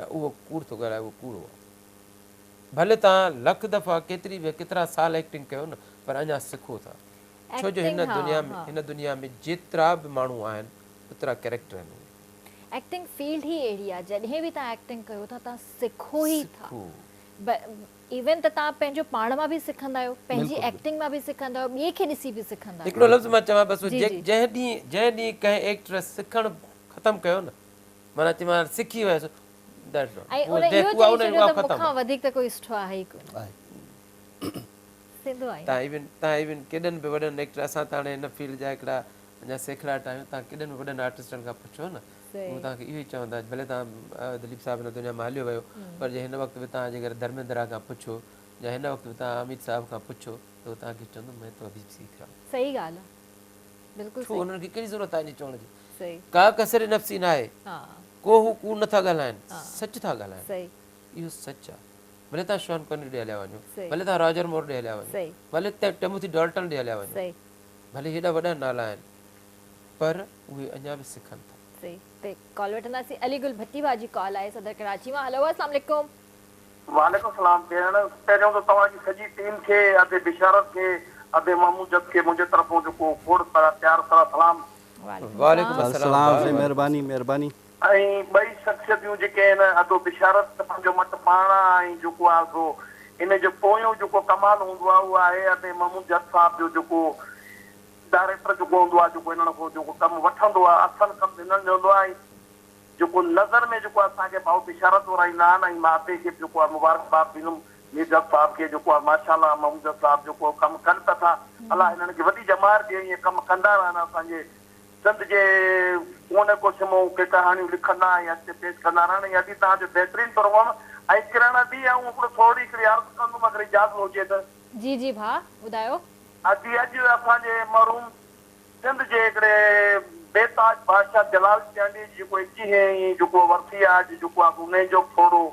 اهو ڪوڙ ٿو ڳالهائي، اهو ڪوڙو آهي. ڀلي توهان لک دفعا ڪيتري به ڪيترا سال ايڪٽنگ ڪيو نه پر اڃا سکو ٿا. ڇو جو هن دنيا ۾ هن دنيا ۾ جيترا به ماڻهو آهن اوترا ڪيريڪٽر آهن. ايڪٽنگ فيلڊ ئي اهڙي آهي جڏهن به توهان ايڪٽنگ ڪيو ٿا توهان سکو ئي ٿا. ايون ته توهان پنهنجو پاڻ مان به سکندا آهيو، پنهنجي ايڪٽنگ مان به سکندا آهيو، ٻئي کي ڏسي به سکندا آهيو. هڪڙو لفظ مان چوان بس جنهن ڏينهن جنهن ڏينهن ڪنهن ايڪٽر سکڻ ختم ڪيو نه معنيٰ چي مان سکي ويس that's all ۽ ان اهو چئي ڇڏيو ته مون کان وڌيڪ ته ڪوئي سٺو آهي ئي ڪونه. سنڌو آهين. تان ايون تان ايون ڪيڏن به وڏن ايڪٽر اسان ته هاڻي هن فيلڊ جا هڪڙا اڃا سيکڙاٽ آهيون تان ڪيڏن به وڏن آرٽسٽن کان پڇو نه هو توهان کي اهو ئي چوندا ڀلي توهان دليپ صاحب هن دنيا مان هليو ويو پر جي هن وقت به توهان جيڪر ڌرميندرا کان پڇو يا هن وقت به توهان اميت صاحب کان پڇو ته هو توهان کي چوندو مين تو ابهي سيک رها هون. صحيح ڳالهه آهي بلڪل ڇو انهن کي ڪهڙي ضرورت آهي ان چوڻ جي ڪا ڪسر نفسي ناهي ڪو هو ڪوڙ نٿا ڳالهائن سچ ٿا ڳالهائن اهو سچ آهي ڀلي توهان شان ڪونري ڏي هليا وڃو ڀلي توهان راجر مور ڏي هليا وڃو ڀلي ٽيموٿي ڊالٽن ڏي هليا وڃو ڀلي هيڏا وڏا نالا آهن پر اهي اڃا به سکن ٿا. صحيح تي ڪال وٺنداسين علي گل ڀٽي ڀاء جي ڪال آهي صدر ڪراچي مان هلو اسلام عليڪم. وعليڪم السلام ڀيڻ پهريون ته توهان جي سڄي ٽيم کي ادي بشارت کي ادي محمود جت کي منهنجي طرفون جيڪو کوڙ سارا پيار سارا سلام. وعليڪم السلام سائين مهرباني مهرباني. ۽ ٻئي شخصيتيون جيڪي آهن ادو بشارت ته پنهنجو مٽ پاڻ آ ۽ جيڪو آ سو ان جو پويون جيڪو ڪمال هوندو آ اهو آهي ادي محمود جت صاحب جو جيڪو ڊائريڪٽر جيڪو هوندو آهي جيڪو هنن کان جيڪو ڪم وٺندو آهي اصل ڪم ته هنن جو هوندو آهي ۽ جيڪو نظر ۾ جيڪو اسان کي ڀائو بشارت ورائيندا آهن ۽ مان ادي کي به جيڪو آهي مبارڪباد ڏيندم مير جت صاحب کي جيڪو آهي ماشاء الله محمود جت صاحب جيڪو ڪم ڪن پيا ٿا الله هنن کي وڏي ڄمار ڏئي ائين ڪم ڪندا رهن اسان جي سنڌ جي ڪوني ڪوشي مان ڪي ڪهاڻيون لکندا ۽ اڳتي پيش ڪندا رهن ۽ ادي توهان جو بهترين پروگرام ۽ ڪرڻ ادي آئون هڪڙو ٿورڙي هڪڙي عرض ڪندم اگر اجازت هجي ته. جي جي ڀاء ٻڌايو. ادي اڄ اسان جي مرحوم سنڌ جي هڪڙي بي تاج بادشاهه جلال چانڊيي جي جيڪو ايڪيهين ئي جيڪو ورسي آهي اڄ جيڪو آهي سو انهي جو به ٿورڙو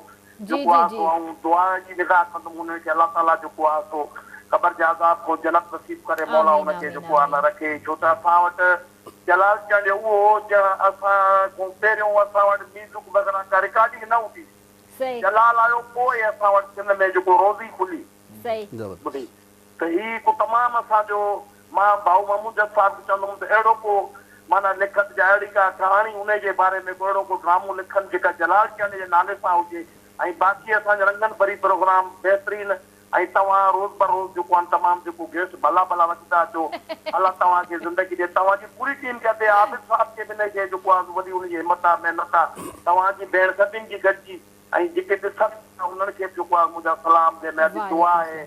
جيڪو آهي سو آئون دعا جي نگاهه ڪندم انهي کي الله تعالي جيڪو آهي سو قبر جي عذاب کان جنت نصيب ڪري مولا ان کي جيڪو آهي نه رکي ڇو ته اسان وٽ جلال چانڊيو اهو هو جنهن اسان کان پهريون اسان وٽ ميوزڪ وغيره ڪا رڪارڊنگ نه هوندي هئي جلال آيو پوء اسان وٽ سنڌ ۾ جيڪو روزي کلي ٻڌي ته هي هڪ تمام اسان جو مان ڀائو محمود جت صاحب کي چوندم ته اهڙو ڪو معنيٰ لکت جا اهڙي ڪا ڪهاڻي انهي جي باري ۾ ڪو اهڙو ڪو ڊرامو لکن جيڪا جلال چانڊيي جي نالي سان هجي ۽ باقي اسان جا رنگن ڀري پروگرام بهترين ۽ توهان روز بروز جيڪو آهن تمام جيڪو گيسٽ ڀلا ڀلا وٺي ٿا اچو الله توهان کي زندگي ڏي توهان جي پوري ٽيم کي ادي عابد صاحب کي به انهي کي جيڪو آهي وڏي ان جي همت آهي محنت آهي توهان جي ڀيڻ سڀني جي گڏجي ۽ جيڪي ڏسن ٿا انهن کي به جيڪو آهي منهنجا سلام جنهن ۾ ادي دعا آهي.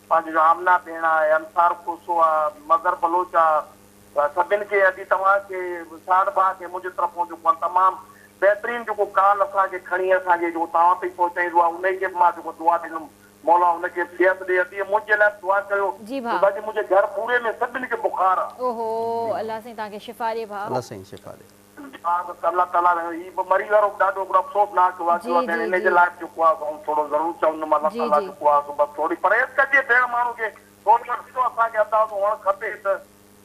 پنهنجو جو آمنه ڀيڻ آهي انصار کوسو آ مظهر بلوچ آ سڀن کي ادي توهان کي ساڙ ڀاء کي منهنجي طرفون جيڪو آ تمام بهترين جيڪو ڪال اسان کي کڻي اسان کي جيڪو توهان تائين پهچائيندو آ انهي کي به مان جيڪو دعا ڏيندم مولا ان کي صحت ڏي ادي منهنجي لاء به دعا ڪيو جي ڀاء. باقي منهنجي گهر پوري ۾ سڀن کي بخار آ. اوهو الله سائين توهان کي شفا ڏي ڀاء. الله سائين شفا ڏي. ها بس الله تعالي هي به مري وارو به ڏاڍو هڪڙو افسوسناڪ واقعو جي آ ڀيڻ جي انهي جي جي. لاء به جيڪو آ سو آئون ٿورو ضرور چوندم الله جي تعالي جي. جيڪو آ سو بس ٿوري پرهيز ڪجي ڀيڻ ماڻهو کي ٿورو ايترو اسان کي اندازو هئڻ کپي ته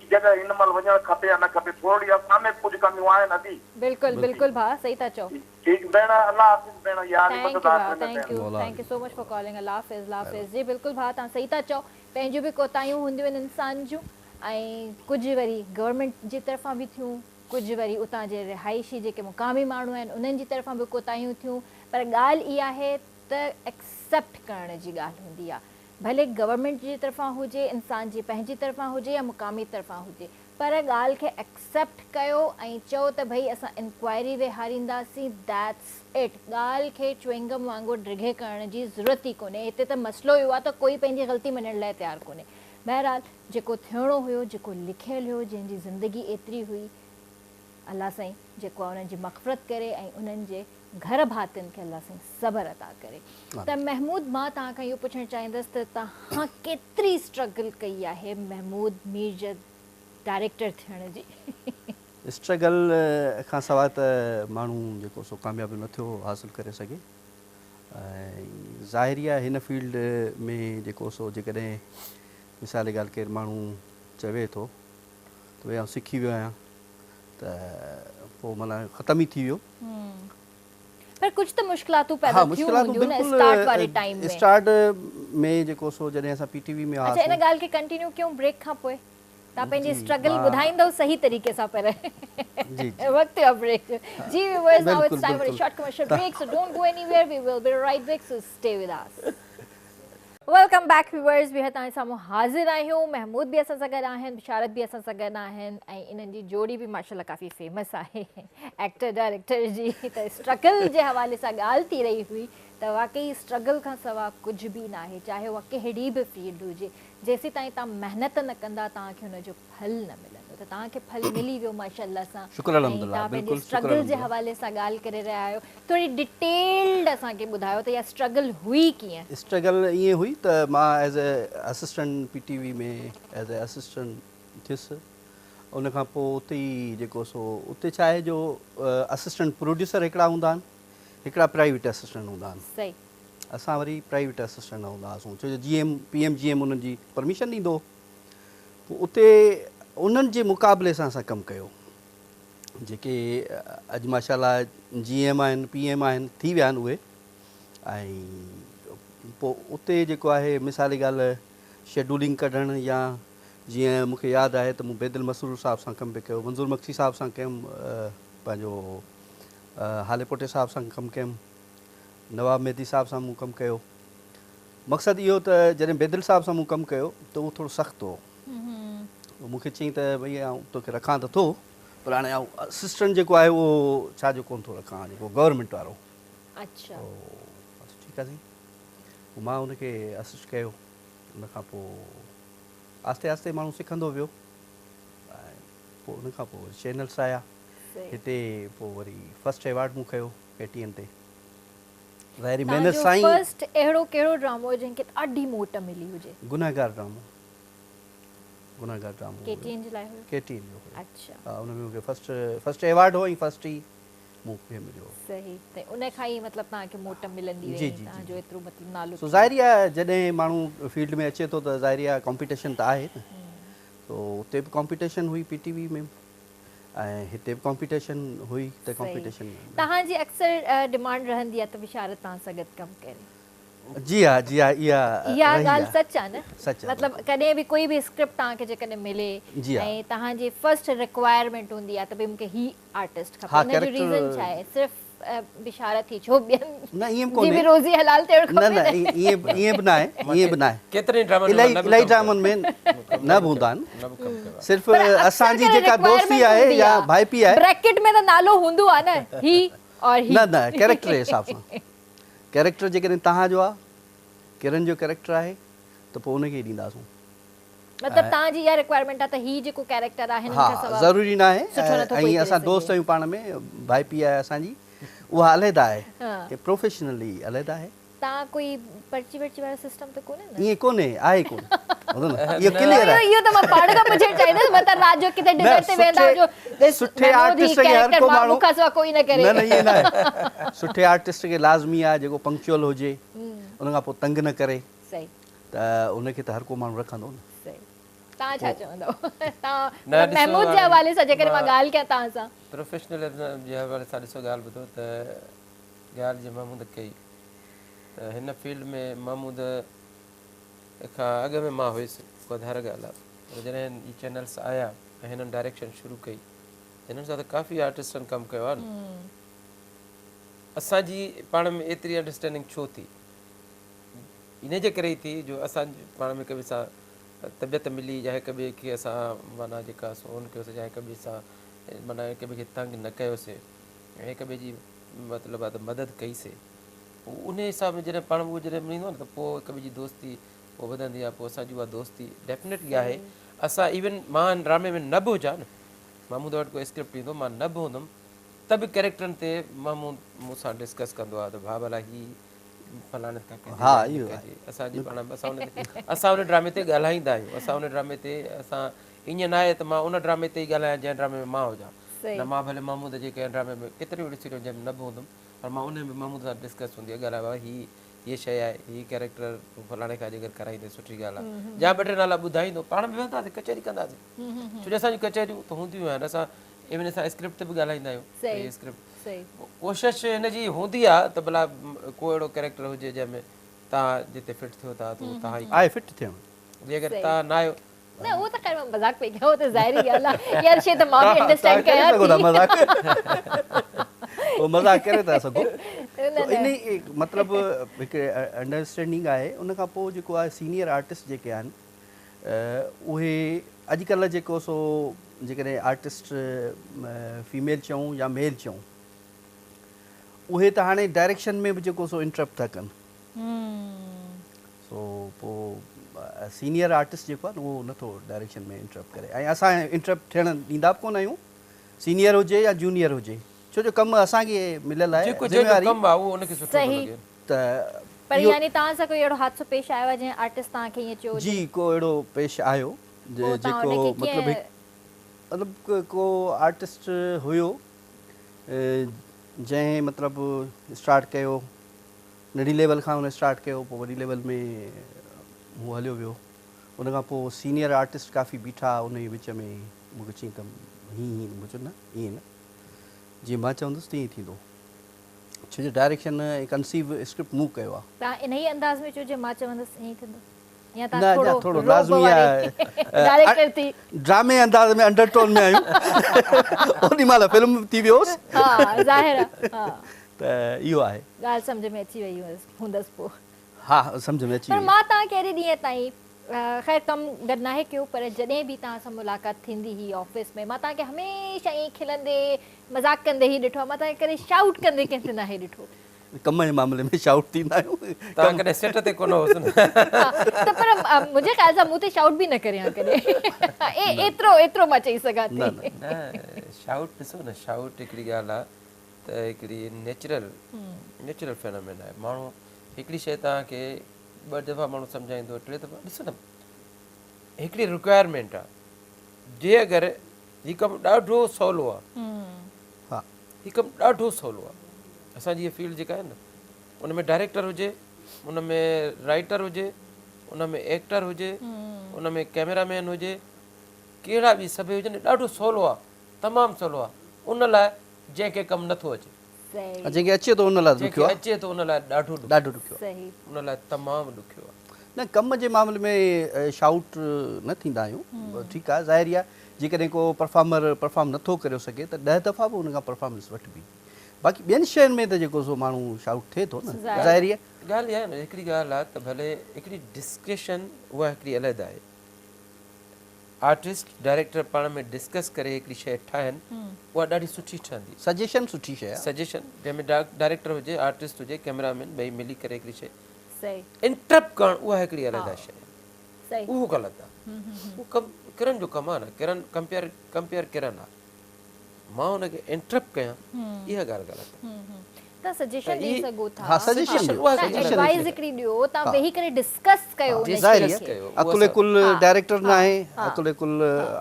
هي جڳهه هن مهل وڃڻ کپي يا نه کپي ٿورڙي اسان ۾ به ڪجهه ڪميون آهن ادي. بلڪل بلڪل ڀاء صحيح ٿا چئو. ٺيڪ ڀيڻ الله حافظ ڀيڻ يا علي thank مدد يو ڀاء آخر ۾ thank ڀيڻ. You thank you so much for calling الله حافظ الله حافظ جي بلڪل ڀاء توهان صحيح ٿا چئو پنهنجون به ڪوتاهيون هونديون آهن انسان جون ۽ ڪجهه وري گورنمينٽ جي طرفان به ٿيون ڪجهه وري اتان جي رهائشي جيڪي مقامي ماڻهو آهن انهن جي طرفان به ڪوتاهيون ٿيون پر ڳالهه اها آهي ته ايڪسيپٽ ڪرڻ جي ڳالهه هوندي آهي ڀلي گورنمينٽ جي طرفان هجي انسان جي پنهنجي طرفان هجي يا مقامي طرفان هجي پر ڳالهه کي ايڪسيپٽ ڪيو ۽ چئو ته ڀئي اسان انڪوائري ويهارينداسين that's it ڳالهه کي چوئنگم وانگر ڊگهي ڪرڻ جي ضرورت ئي ڪونهي هتي ته مسئلو اهو آهي ته ڪوئي پنهنجي غلطي مڃڻ لاء تيار ڪونهي بهرحال جيڪو ٿيڻو هيو جيڪو لکيل هيو جنهن جي زندگي ايتري هئي الله سائين جيڪو آهي انهن جي مغفرت ڪري ۽ انهن جي گهر ڀاتين کي الله سائين صبر عطا ڪري ته محمود مان توهان کان اهو پڇڻ چاهيندس ته توهان ڪيتري اسٽرگل ڪئي آهي محمود ميرجت ڊائريڪٽر ٿيڻ جي؟ اسٽرگل کان سواء ته ماڻهو جيڪو سو ڪاميابي نه ٿيو حاصل ڪري سگهي ۽ ظاهري آهي هن فيلڊ ۾ جيڪو سو جيڪڏهن مثال جي ڳالهه ڪير ماڻهو چوي ٿو ته ڀئي آئون سکي ويو آهيان ته پوء معنيٰ ختم ئي ٿي ويو. پر ڪجهه ته مشڪلاتون پيدا ٿيون هونديون نه اسٽارٽ واري ٽائيم ۾. اسٽارٽ ۾ جيڪو سو جڏهن اسان پي ٽي وي ۾ اڇا ان ڳالهه کي ڪنٽينيو ڪيون بريڪ کان پوء توهان پنهنجي اسٽرگل ٻڌائيندؤ صحيح طريقي سان پر وقت ٿيو آهي بريڪ جو جي viewers now it's time for a short commercial break so don't go anywhere we will be right back so stay with us. Welcome back viewers ٻيهر توهان جي سامهون حاضر آهيون محمود به اسان سان گڏ آهن بشارت به اسان سان گڏ آهن ۽ انهن جي جوڙي به ماشاءالله ڪافي فيمس آهي ايڪٽر ڊائريڪٽر جي ته اسٽرگل جي حوالي سان ڳالهه ٿي رهي هئي ته واقعي اسٽرگل کان سوا ڪجهه به ناهي چاهي اها ڪهڙي به فيلڊ هجي جيسيتائين توهان محنت نه ڪندا توهان کي ان جو ڦل نه ملندو ته توهان کي ڦل ملي ويو ماشاءالله سان شڪر ۽ الحمدلله توهان پنهنجي بلڪل شڪر اسٽرگل جي الحمدلله. حوالي سان ڳالهه ڪري رهيا آهيو ٿوري ڊيٽيلڊ اسان کي ٻڌايو ته اها اسٽرگل هئي ڪيئن؟ اسٽرگل ائين هئي ته مان as a assistant P T V ۾ as a assistant ٿيس ان کان پوء اتي ئي جيڪو سو اتي ڇا آهي جو اسسٽنٽ پروڊيوسر هڪڙا هوندا آهن هڪڙا پرائيويٽ اسسٽنٽ هوندا آهن صحيح. اسان وري پرائيويٽ اسسٽنٽ نه هوندا هئاسون ڇو جو G M P M G M انهن جي پرميشن ڏيندو هو پوء اتي انهن جي مقابلي سان اسان ڪم ڪيو جيڪي اڄ ماشاء الله جي ايم آهن پي ايم آهن ٿي ويا آهن اهي ۽ پوء اتي جيڪو آهي مثال جي ڳالهه شيڊولنگ ڪڍڻ يا جيئن مون کي ياد آهي ته مون بيدل مسرور صاحب سان ڪم به ڪيو منظور مگسي صاحب سان ڪيم پنهنجو هالي پوٽي صاحب سان ڪم ڪيم نواب مهدي صاحب سان مون ڪم ڪيو مقصد اهو ته جڏهن بيدل صاحب سان مون ڪم ڪيو ته اهو ٿورو سخت هو. مون کي چيائين ته ڀئي آئون توکي رکان ته ٿو پر هاڻي آئون اسسٽنٽ جيڪو آهي اهو ڇا جو ڪونه ٿو رکان جيڪو گورنمينٽ وارو. اڇا. ٺيڪ آهي سائين. پوء مان ان کي اسسٽ ڪيو. ان کان پوء آهستي آهستي ماڻهو سکندو ويو ۽ پوء ان کان پوء چينلس آيا. هتي پوء وري فرسٽ ايوارڊ مون کنيو ڪي ٽي اين تي. ظاهري توهان محنت جو سان ئي. فرسٽ اهڙو ڪهڙو ڊرامو هو جنهن کي ڏاڍي موٽ ملي هجي؟ گنهگار ڊرامو گنهگار ڊرامو ڪي ٽي اين جي لاء هيو؟ ڪي ٽي اين جو هيو. اڇا. ها ان ۾ مون کي فرسٽ فرسٽ ايوارڊ هو ۽ فرسٽ ئي مون کي مليو هو. صحيح ته ان کان ئي مطلب توهان کي موٽ ملندي جي وئي جي توهان جي جو ايترو مطلب نالو سو ٿي ظاهري آهي جڏهن ماڻهو فيلڊ ۾ اچي ٿو ته ظاهري آهي ڪامپيٽيشن ته آهي نه سو اتي به ڪامپيٽيشن هئي پي ٽي وي ۾ ۽ هتي به ڪامپيٽيشن هئي ته ڪامپيٽيشن. توهان جي اڪثر ڊمانڊ رهندي آهي ته بشارت توهان سان گڏ ڪم ڪري. جي ها جي ها اها اها ڳالهه سچ آهي نه سچ آهي مطلب ڪڏهن به ڪوئي به اسڪرپٽ توهان کي جيڪڏهن ملي ۽ توهان جي فرسٽ رڪوائرمينٽ هوندي آهي ته ڀئي مون کي هي آرٽسٽ کپي ان جو ريزن ڇا آهي صرف بشارت ئي ڇو ٻين نه ائين به جي ڪونهي به روزي حلال ٿيڻ کپي نه نه ائين ائين به ناهي ائين به ناهي ڪيترن ئي ڊرامن ۾ الاهي نه به الاهي ڪم ڊرامن ۾ نه به هوندا آهن نه به ڪم ڪيو آهي صرف پر اڪثر اسان جي ڪري جيڪا دوستي رڪوائرمينٽ آهي هوندي يا آهي ڀائپي آهي بريڪٽ ۾ ته نالو هوندو آهي نه هي اور هي نه نه ڪيريڪٽر جي حساب سان ڪيريڪٽر جيڪڏهن توهان جو آهي ڪرن جو ڪيريڪٽر آهي ته پوء ان کي ئي ڏينداسون. مطلب توهان جي اها رڪوائرمينٽ آهي ته هي جيڪو ڪيريڪٽر آهي هنن کان ها سوا ضروري ناهي سٺو نٿو ڪوئي ۽ ڪري اسان دوست سگهي. آهيون پاڻ ۾ ڀائپي آهي اسان جي اها عليحده آهي ها. پروفيشنلي عليحده آهي. توهان ڪوئي پرچي ورچي وارو سسٽم ته ڪونهي نه؟ ائين ڪونهي آهي ڪونه ٻڌو نه اهو ڪليئر آهي. اهو ته مان پاڻ کان پڇڻ چاهيندس متان رات جو ڪٿي نه ڊنر تي ويندا سٺي هجو ڏس سٺي محمود هي آرٽسٽ کي هر ڪيريڪٽر ڪو مان ماڻهو مون کان سوا ڪوئي نه ڪري. نه نه ائين ناهي سٺي آرٽسٽ کي لازمي آهي جيڪو پنڪچوئل هجي ان کان پوء تنگ نه ڪري. صحيح. ته ان کي ته هر ڪو ماڻهو رکندو نه. صحيح. توهان ڇا چوندؤ؟ توهان نه مطلب ڏسو محمود جي هاڻي حوالي سان جيڪڏهن مان مان ڳالهه ڪيان توهان سان. پروفيشنلزم جي حوالي سان ڏسو ڳالهه ٻڌو ته ڳالهه جيئن محمود ڪئي ته هن فيلڊ ۾ محمود کان اڳ ۾ مان هيس اها ڌار ڳالهه آهي پر جڏهن هي چينلس آيا ۽ هنن ڊائريڪشن شروع ڪئي هنن سان ته ڪافي آرٽسٽن ڪم ڪيو آهي نه اسان جي پاڻ ۾ ايتري انڊرسٽينڊنگ ڇو ٿي انهيء جي ڪري ئي ٿي جو اسان جي پاڻ ۾ هڪ ٻئي سان طبيعت ملي يا هڪ ٻئي کي اسان معنيٰ جيڪا سون ڪيوسين يا هڪ ٻئي سان معنيٰ هڪ ٻئي کي تنگ نه ڪيوسين ۽ هڪ ٻئي جي مطلب آهي ته مدد ڪئي سي پوء انهيء حساب ۾ جڏهن پاڻ ۾ اهو جڏهن ملندو آهي نه ته پوء هڪ ٻئي جي دوستي پوء وڌندي آهي پوء اسان جي اها دوستي ڊيفنيٽلي آهي اسان ايون مان هن ڊرامي ۾ نه به هجان نه محمود وٽ ڪو اسڪرپٽ ايندو مان نه به هوندم ته به ڪيريڪٽرن تي محمود مون سان ڊسڪس ڪندو آهي ته ڀاء ڀلا هي فلاڻي کان ڪجي ها يا اهو ڪجي آهي اسان جي پاڻ اسان ان اسان ان ڊرامي تي ڳالهائيندا آهيون اسان ان ڊرامي تي اسان ائين نه آهي ته مان ان ڊرامي تي ئي ڳالهايان جنهن ڊرامي ۾ مان هجان نه مان ڀلي محمود جي ڪنهن ڊرامي ۾ ڪيتريون اهڙيون سيريون جنهن ۾ نه به هوندم پر مان ان ۾ محمود سان ڊسڪس هوندي آهي ڳالهايو بابا هي هيء شيء آهي هي ڪيريڪٽر تون فلاڻي کان جيڪر ڪرائيندين سٺي ڳالهه آهي يا ٻه ٽي نالا ٻڌائيندو پاڻ ۾ ويهنداسين ڪچهري ڪنداسين ڇو جو اسان جون ڪچهريون ته هونديون آهن اسان ايون اسان اسڪرپٽ تي به ڳالهائيندا آهيون ته هي اسڪرپٽ ڪوشش هن جي هوندي آ ته ڀلا ڪو اهڙو ڪيريڪٽر هجي جنهن ۾ توهان جتي فٽ ٿيو ٿا ته اهو توهان ئي آهي فٽ ٿيڻ. جي اگر توهان نه آهيو. نه اهو ته خير مان مذاق پئي ڪيان اهو ته ظاهري ڳالهه آ اها شي ته مان به انڊرسٽينڊ ڪيان ٿي. مذاق اهو مذاق ڪري ٿا سگهو ته انهي مطلب هڪ انڊرسٽينڊنگ آهي ان کان پوء جيڪو آهي سينيئر آرٽسٽ جيڪي آهن اهي اڄڪلهه جيڪو سو جيڪڏهن آرٽسٽ فيميل چئون يا ميل چئون اهي ته هاڻي ڊائريڪشن ۾ به جيڪو سو انٽرپٽ ٿا ڪن سو پو سينيئر آرٽسٽ جيڪو آهي نه اهو نٿو ڊائريڪشن ۾ انٽرپٽ ڪري ۽ اسان انٽرپٽ ٿيڻ ڏيندا به ڪونه آهيون سينيئر هجي يا جونيئر هجي ڇو جو ڪم اسان کي مليل آهي جيڪو جنهن جو ڪم آهي اهو ان کي سٺو ٿو لڳي ته پر يعني توهان سان ڪوئي اهڙو حادثو پيش آيو آهي جنهن آرٽسٽ توهان کي ائين چيو هجي؟ جي ڪو اهڙو پيش آيو جيڪو مطلب هڪ مطلب ڪو آرٽسٽ هيو جنهن مطلب اسٽارٽ ڪيو ننڍي ليول کان هن اسٽارٽ ڪيو پوء وڏي ليول ۾ هو هليو ويو ان کان پوء سينيئر آرٽسٽ ڪافي بيٺا ان جي وچ ۾ مون کي چيائين ته هيئن هيئن مون چيو نه ائين نه جيئن مان چوندس تيئن ئي ٿيندو ڇو جو ڊائريڪشن ۽ ڪنسيو اسڪرپٽ مون ڪيو آهي. توهان انهيء انداز ۾ چيو جيئن مان چوندس ائين ئي ٿيندو يا نه توهان اڃا ٿورو ٿورو رعب لازمي واري آهي ڊائريڪٽر ٿي. ڊرامي انداز ۾ انڊر ٽون ۾ آهيون اوڏي مهل فلم ٿي ويو هوس. ها ظاهر آهي ها. ته اهو آهي. ڳالهه سمجهه ۾ اچي وئي هوندس پوء. ها سمجهه ۾ اچي پر وئي. مان توهان کي اهڙي ڏينهن تائين خير ڪم گڏ ناهي ڪيو پر جڏهن به توهان سان ملاقات ٿيندي هئي آفيس ۾ مان توهان کي هميشه ائين کلندي مذاق ڪندي ئي ڏٺو آهي مان توهان کي ڪڏهن شائوٽ ڪندي ڪنهن تي ناهي ڏٺو. ڪم جي معاملي ۾ شائوٽ ٿيندا آهيون. توهان ڪڏهن سيٽ تي ڪونه هوس نه. ها ته پر منهنجي خيال سان مون تي شائوٽ به نه ڪري ها ڪڏهن ايترو ايترو مان چئي سگهان ٿي. نه شائوٽ ڏسو نه شائوٽ هڪڙي ڳالهه آهي ته هڪڙي نيچرل نيچرل فينومين آهي ماڻهو هڪڙي شيء توهان کي ٻه دفعا ماڻهو سمجهائيندو ٽي دفعا ڏسو نه هڪڙي رڪوائرمينٽ آ جي اگر هي ڪم ڏاڍو سولو آ ها هي ڪم ڏاڍو سولو آ اسان جي فيلڊ جيڪا آهي نه ان ۾ ڊائريڪٽر هجي ان ۾ رائٽر هجي ان ۾ ايڪٽر هجي ان ۾ ڪيميرا مين هجي ڪهڙا به سڀ هجن ڏاڍو سولو آ تمام سولو آ ان لاء جنهن کي ڪم نٿو اچي. جنهن کي اچي ٿو ان لاء ڏکيو آهي. جنهن کي اچي ٿو ان لاء ڏاڍو ڏکيو. ڏاڍو ڏکيو آهي. ان لاء تمام ڏکيو آهي. نه ڪم جي معاملي ۾ شائوٽ نه ٿيندا آهيون ٺيڪ آهي ظاهر آهي جيڪڏهن ڪو پرفارمر پرفارم نٿو ڪريو سگهي ته ڏهه دفعا به ان کان پرفارمنس وٺبي باقي ٻين شين ۾ ته جيڪو سو ماڻهو شائوٽ ٿئي ٿو نه ظاهر آهي. ڳالهه اها آهي نه هڪڙي ڳالهه آهي ته ڀلي هڪڙي ڊسڪشن اها هڪڙي علحده آهي آرٽسٽ ڊائريڪٽر پاڻ ۾ ڊسڪس ڪري هڪڙي شيء ٺاهن اها ڏاڍي سٺي ٺهندي. سجيشن سٺي شيء آهي. سجيشن جنهن ۾ ڊائريڪٽر هجي آرٽسٽ هجي ڪئميرا مين ٻئي ملي ڪري هڪڙي شيء انٽرپٽ ڪرڻ اها هڪڙي علحده شيء آهي. اهو غلط آ. اهو ڪم ڪرن جو ڪم آ نه، ڪرن ڪمپيئر ڪمپيئر ڪرن آ. مان ان کي انٽرپٽ ڪيان اها ڳالهه غلط آ. توهان سجيشن ڏئي سگهو ٿا. ها سجيشن ڏيو. توهان ايڊوائيز هڪڙي ڏيو، توهان ويهي ڪري ڊسڪس ڪيو ان شيء کي. عقل ڪل ڊائريڪٽر ناهي، عقل ڪل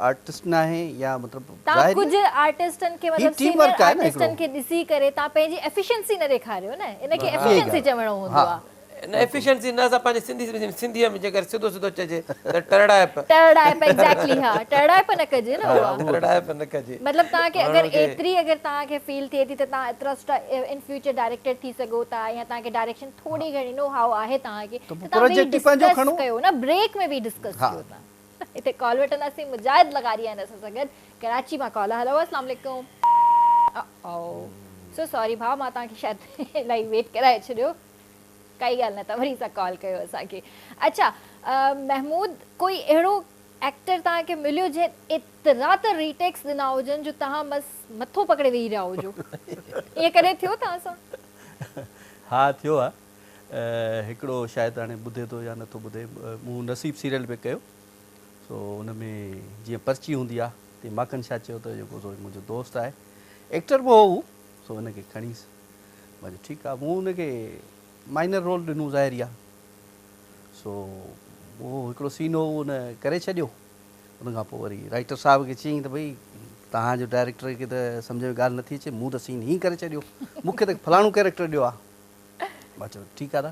آرٽسٽ ناهي يا مطلب توهان ڪجهه آرٽسٽن کي مطلب سينيئر آرٽسٽن کي ڏسي ڪري توهان پنهنجي ايفيشنسي نه ڏيکاريو نه، ان کي ايفيشنسي چوڻو هوندو آ. نه ايفيشنسي نه اسان پنهنجي سنڌي سنڌيء ۾ جيڪر سڌو سڌو چئجي ته ٽرڙائپ. ٽرڙائپ ايگزيڪٽلي ها ٽرڙائپ نه ڪجي نه اها. ٽرڙائپ نه ڪجي. مطلب توهان کي اگر ايتري اگر توهان کي فيل ٿئي ٿي ته توهان ايترا سٺا ان فيوچر ڊائريڪٽر ٿي سگهو ٿا يا توهان کي ڊائريڪشن ٿوري گهڻي نو هائو آهي توهان کي ته توهان ويهي ڊسڪس ڪيو نه بريڪ ۾ ويهي ڊسڪس ڪيو توهان. هتي ڪال وٺنداسين مجاهد لغاري آهن اسان سان گڏ ڪراچي مان ڪال آهي هلو اسلام عليڪم. او سو سوري ڀاء مان توهان کي شايد الاهي ويٽ ڪرائي ڇڏيو. ڪائي ڳالهه نه توهان وري سان ڪال ڪيو اسان کي. اڇا محمود ڪوئي اهڙو ايڪٽر توهان کي مليو جنهن ايترا ته ريٽيڪس ڏنا هجن جو توهان بس مٿو پڪڙي ويهي رهيا هجو ائين ڪڏهن ٿيو توهان سان؟ ها ٿيو آ هڪڙو شايد هاڻي ٻڌي ٿو يا نٿو ٻڌي مون نصيب سيريل پئي ڪيو سو ان ۾ جيئن پرچي هوندي آ تيئن ماڪن شاهه چيو ته جيڪو سو منهنجو دوست آهي ايڪٽر به هو هو سو ان کي کڻيس مان چيو ٺيڪ آ مون ان کي مائنر رول ڏنو ظاهر ئي آ سو اهو هڪڙو سين هو ان ڪري ڇڏيو ان کان پوء وري رائٽر صاحب کي چيائين ته ڀئي توهان جو ڊائريڪٽر کي ته سمجهه ۾ ڳالهه نٿي اچي مون ته سين هيئن ڪري ڇڏيو مون کي ته فلاڻو ڪيريڪٽر ڏيو آ مان چيو ٺيڪ آ دا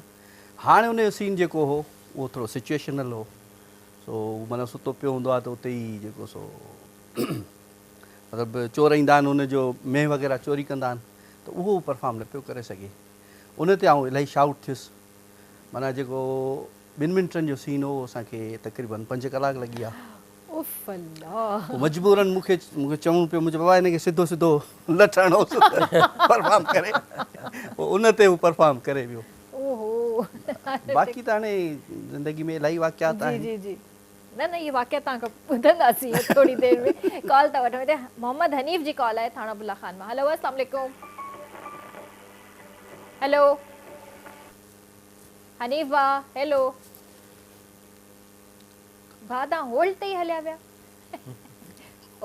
هاڻي ان جو سين جيڪو هو اهو ٿورو سچويشنل هو سو معنيٰ ستو پيو هوندو آ ته اتي ئي جيڪو سو مطلب چور ايندا آهن ان جو مينهن وغيره چوري ڪندا آهن ته اهو هو پرفارم نه پيو ڪري سگهي ان تي آئون الاهي شائوٽ ٿيس معنيٰ جيڪو ٻن منٽن جو سين هو اسان کي تقريبن پنج ڪلاڪ لڳي ويا. اف الله. پوء مجبورن مون کي مون کي چوڻو پيو مون چيو بابا هن کي سڌو سڌو لٺ هڻوس پرفارم ڪري پوء ان تي هو پرفارم ڪري ويو. اوهو. باقي ته هاڻي زندگي ۾ الاهي واقعات آهن. جي جي جي. نه نه اهي واقعا توهان کان ٻڌنداسين ٿوري دير ۾ ڪال ٿا وٺون هتي محمد حنيف جي ڪال آهي ٿاڻا بلا خان مان هلو السلام عليڪم هلو حنيف ڀاء هيلو ڀاء توهان هولڊ تي ئي هليا ويا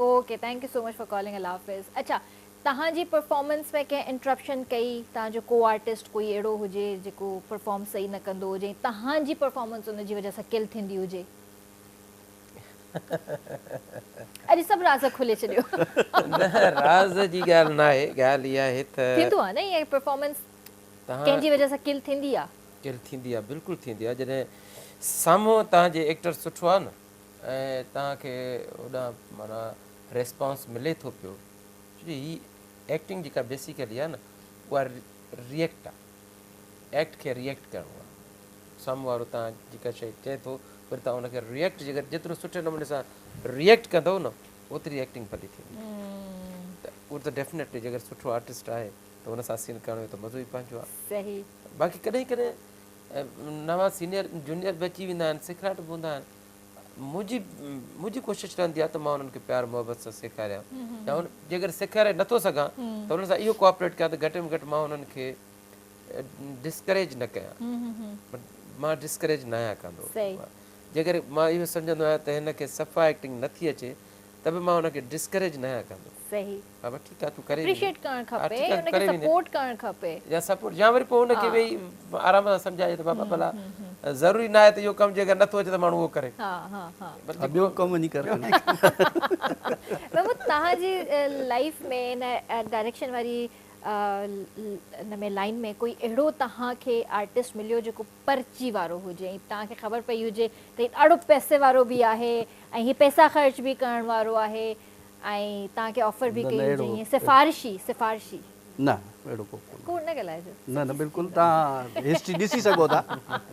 okay thank you so much for calling الله حافظ اڇا توهان جي پرفارمنس ۾ ڪنهن انٽرپشن ڪئي توهان جو ڪو آرٽسٽ ڪوئي اهڙو هجي جيڪو پرفارم صحيح نه ڪندو هجي ۽ توهان جي پرفارمنس ان جي وجه سان ڪل ٿيندي هجي اڄ سڀ راز کولي ڇڏيو. نه راز جي ڳالهه ناهي ڳالهه اها آهي ته. ٿيندو آهي نه ائين پرفارمنس ڪنهن جي وجه سان ڪل ٿيندي آهي. ڪل ٿيندي آهي بلڪل ٿيندي آهي جڏهن سامهون توهان جي ايڪٽر سٺو آهي نه ۽ توهان کي هوڏانهن معنيٰ ريسپانس ملي ٿو پيو ڇو جو هي ايڪٽنگ جيڪا بيسيڪلي آهي نه اها ريئيڪٽ آهي ايڪٽ کي ريئيڪٽ ڪرڻو آهي سامهون وارو تان جيڪا شيء چئي ٿو وري تان ان کي ريئيڪٽ جيڪر جيترو سٺي نموني سان ريئيڪٽ ڪندو نه اوتري ايڪٽنگ ڀلي ٿيندي ته اهو ته ڊيفنيٽلي جيڪر سٺو آرٽسٽ آهي ته ان سان سين ڪرڻ جو ته مزو ئي پنهنجو آهي صحيح باقي ڪڏهن ڪڏهن نوان سينيئر جونيئر به اچي ويندا آهن سيکڙاٽ به هوندا آهن منهنجي منهنجي ڪوشش رهندي آهي ته مان انهن کي پيار محبت سان سيکاريان يا ان جيڪڏهن سيکاري نٿو سگهان ته انهن سان اهو ڪوآپريٽ ڪيان ته گهٽ ۾ گهٽ مان انهن کي ڊسڪريج نه ڪيان مان ڊسڪريج نه آهيان ڪندو جيڪڏهن مان اهو سمجهندو آهيان ته هن کي صفا ايڪٽنگ نٿي اچي ته به مان ان کي ڊسڪريج نه آهيان ڪندو. صحيح. بابا ٺيڪ آ تون ڪري ويندين. اپريشيئيٽ ڪرڻ کپي ان کي سپورٽ ڪرڻ کپي. يا سپورٽ يا وري پوء ان کي ويهي آرام سان سمجهائجي ته بابا ڀلا ضروري ناهي ته اهو ڪم جيڪر نٿو اچي ته ماڻهو اهو ڪري. ها ها ها. ها ٻيو ڪم وڃي ڪر. محمود توهان جي لائيف ۾ ان ڊائريڪشن واري ان ۾ لائين ۾ ڪوئي اهڙو توهان کي آرٽسٽ مليو جيڪو پرچي وارو هجي ۽ توهان کي خبر پئي هجي ته هي ڏاڍو پئسي وارو به آهي ۽ هي پئسا خرچ به ڪرڻ وارو آهي ۽ توهان کي آفر به ڪئي هجي ائين سفارشي سفارشي. نه اهڙو ڪو ڪونهي. ڪوڙ نه ڳالهائجو. نه نه بلڪل توهان هسٽري ڏسي سگهو ٿا.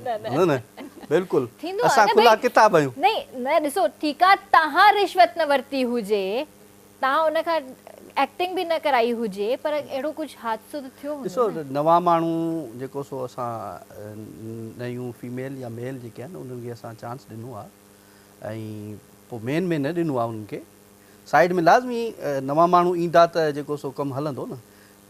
نه نه بلڪل ٿيندو آهي اسان نه کلا ڀئي ڪتاب آهيون. نه نه ڏسو ٺيڪ آ توهان رشوت نه ورتي هجي توهان ان کان ايڪٽنگ به نه ڪرائي هجي پر اهڙو ڪجهه حادثو ته ٿيو هوندو ڏسو نه. نوان ماڻهو جيڪو سو اسان نيون فيميل يا ميل جيڪي آهن انهن کي اسان چانس ڏنو آ ۽ پوء مين ۾ نه ڏنو آ انهن کي سائيڊ ۾ لازمي نوان ماڻهو ايندا ته جيڪو سو ڪم هلندو نه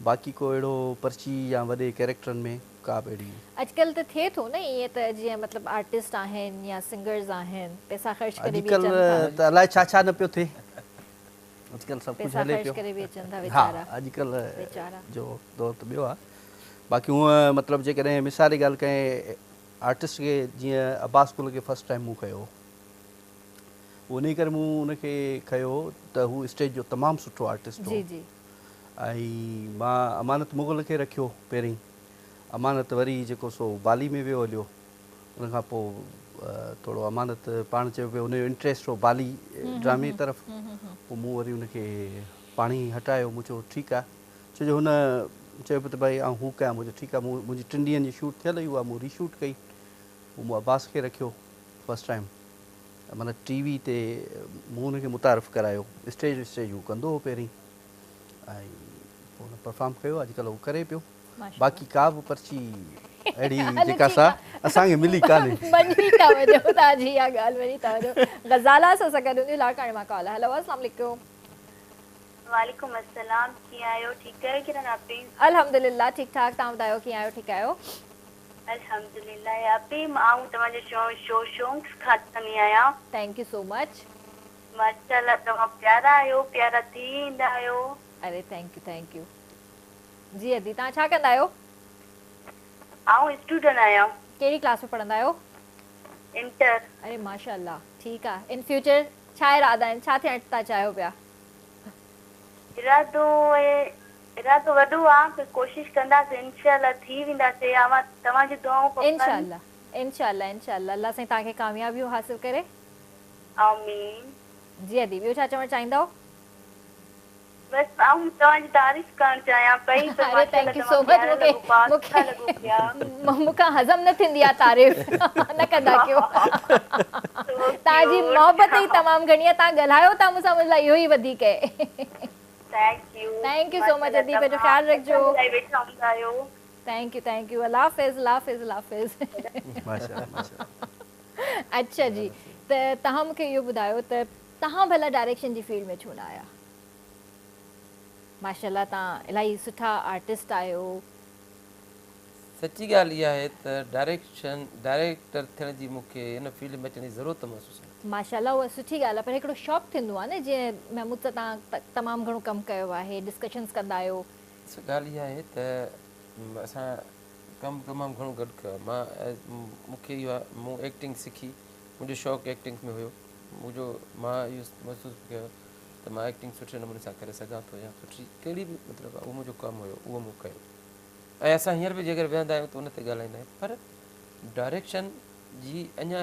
باقي ڪو اهڙو پرچي يا وڏي ڪيريڪٽرن ۾ ڪا به اهڙي. اڄڪلهه ته ٿئي ٿو نه ائين ته جيئن مطلب آرٽسٽ آهن يا سنگرز آهن پئسا خرچ ڪري به اچن ٿا. اڄڪلهه ته الائي ڇا ڇا نه پيو ٿئي. اڄڪلهه سڀ ڪجهه هلي پيو. پئسا خرچ ڪري به اچن ٿا ها ويچارا. اڄڪلهه ويچارا. جو دور ته ٻيو آهي. باقي هونء مطلب جيڪڏهن مثال جي ڳالهه ڪنهن آرٽسٽ کي جيئن عباس گل کي فرسٽ ٽائيم مون کنيو هو. انهي ڪري مون ان کي کنيو هو ته هو اسٽيج جو تمام سٺو آرٽسٽ هو. جي جي. ۽ مان امانت مغل کي رکيو پهرين. امانت وري جيڪو سو بالي ۾ ويو هليو. ان کان پوء ٿورو امانت پاڻ چيو پيو ان جو انٽريسٽ هو بالي ڊرامي طرف. پوء مون وري ان کي پاڻ ئي هٽايو. مون چيو ٺيڪ آهي. ڇو جو هن چيو پيو ته ڀائي آئون هو ڪيان. مون چيو ٺيڪ آهي. مون منهنجي ٽن ڏينهن جي شوٽ ٿيل هئي اها مون ري شوٽ ڪئي. پوء مون عباس کي رکيو فرسٽ ٽائيم معنيٰ ٽي وي تي مون هن کي متعارف ڪرايو. اسٽيج وسٽيج هو ڪندو هو پهرين ۽ پوء هن پرفارم ڪيو. اڄڪلهه هو ڪري پيو. باقي ڪا به پرچي اهڙي جيڪا سا اسان کي ملي ڪانهي. مڃي ٿا وڃو توهان جي اها ڳالهه مڃي ٿا وڃو. غزاله سان اسان گڏ هونديون لاڙڪاڻي مان ڪال. هيلو السلام عليڪم. وعليڪم السلام ڪيئن آهيو ٺيڪ آهيو ڪرن آپي. الحمدلله ٺيڪ ٺاڪ توهان ٻڌايو ڪيئن آهيو ٺيڪ آهيو. الحمدلله آپي آئون توهان جو شو شو شونڪس کان ڏسندي آهيان. Thank you so much. ماشاءالله توهان پيارا آهيو پيارا ٿي ايندا آهيو. اري thank you thank you جي ادي توهان ڇا ڪندا آهيو. آئون اسٽوڊنٽ آهيان. ڪهڙي ڪلاس ۾ پڙهندا آهيو. انٽر. اري ماشاءالله ٺيڪ آ ان فيوچر ڇا ارادا آهن ڇا ٿيڻ ٿا چاهيو پيا. ارادو ارادو وڏو آ پر ڪوشش ڪنداسين انشاء الله ٿي وينداسين اوهان توهان جون دعائون کپن. انشاء الله انشاء الله انشاء الله الله سائين توهان کي ڪاميابيون حاصل ڪري. آمين. جي ادي ٻيو ڇا چوڻ چاهيندؤ. بس آئون توهان جي تعريف ڪرڻ چاهيان پئي ته اري ماشاء thank الله يو سو توهان مچ پيارا مونکي لڳو پيا مونکي سٺا لڳو پيا. مون کان هضم نه ٿيندي آ تعريف نه ڪندا ڪيو سو توهان جي ڪيوٽ. محبت ئي تمام گهڻي آ توهان ڳالهايو ٿا مون سان منهنجي لاء اهو ئي وڌيڪ آهي. Thank you thank you so ماشاء مچ الله ادي پنهنجو توهان خيال رکجو. اسان جي لاء ويٺا هوندا آهيو. Thank you thank you الله حافظ الله حافظ الله حافظ. ماشاء الله ماشاء الله. اڇا جي ته توهان مونکي اهو ٻڌايو ته توهان ڀلا ڊائريڪشن جي فيلڊ ۾ ڇو نه آيا؟ ماشاءالله توهان الاهي سٺا آرٽسٽ آهيو. سچي ڳالهه اها آهي ته ڊائريڪشن ڊائريڪٽر ٿيڻ جي مون کي هن فيلڊ ۾ اچڻ جي ضرورت محسوس نه ٿي. ماشاءالله اها سٺي ڳالهه آهي پر هڪڙو شوق ٿيندو آهي نه جيئن محمود سان توهان تمام گهڻو ڪم ڪيو آهي ڊسڪشنز ڪندا آهيو. ڏسو ڳالهه اها آهي ته اسان ڪم تمام گهڻو گڏ ڪيو آهي مان مون کي اهو آهي مون ايڪٽنگ سکي منهنجو شوق ايڪٽنگ ۾ هيو منهنجو مان اهو محسوس ڪيو ته مان ايڪٽنگ سٺي نموني سان ڪري سگهان ٿو يا سٺي ڪهڙي به مطلب اهو منهنجو ڪم هيو اهو مون ڪيو ۽ اسان هينئر به جيڪر ويهندا آهيون ته ان تي ڳالهائيندا آهيون پر ڊائريڪشن جي اڃا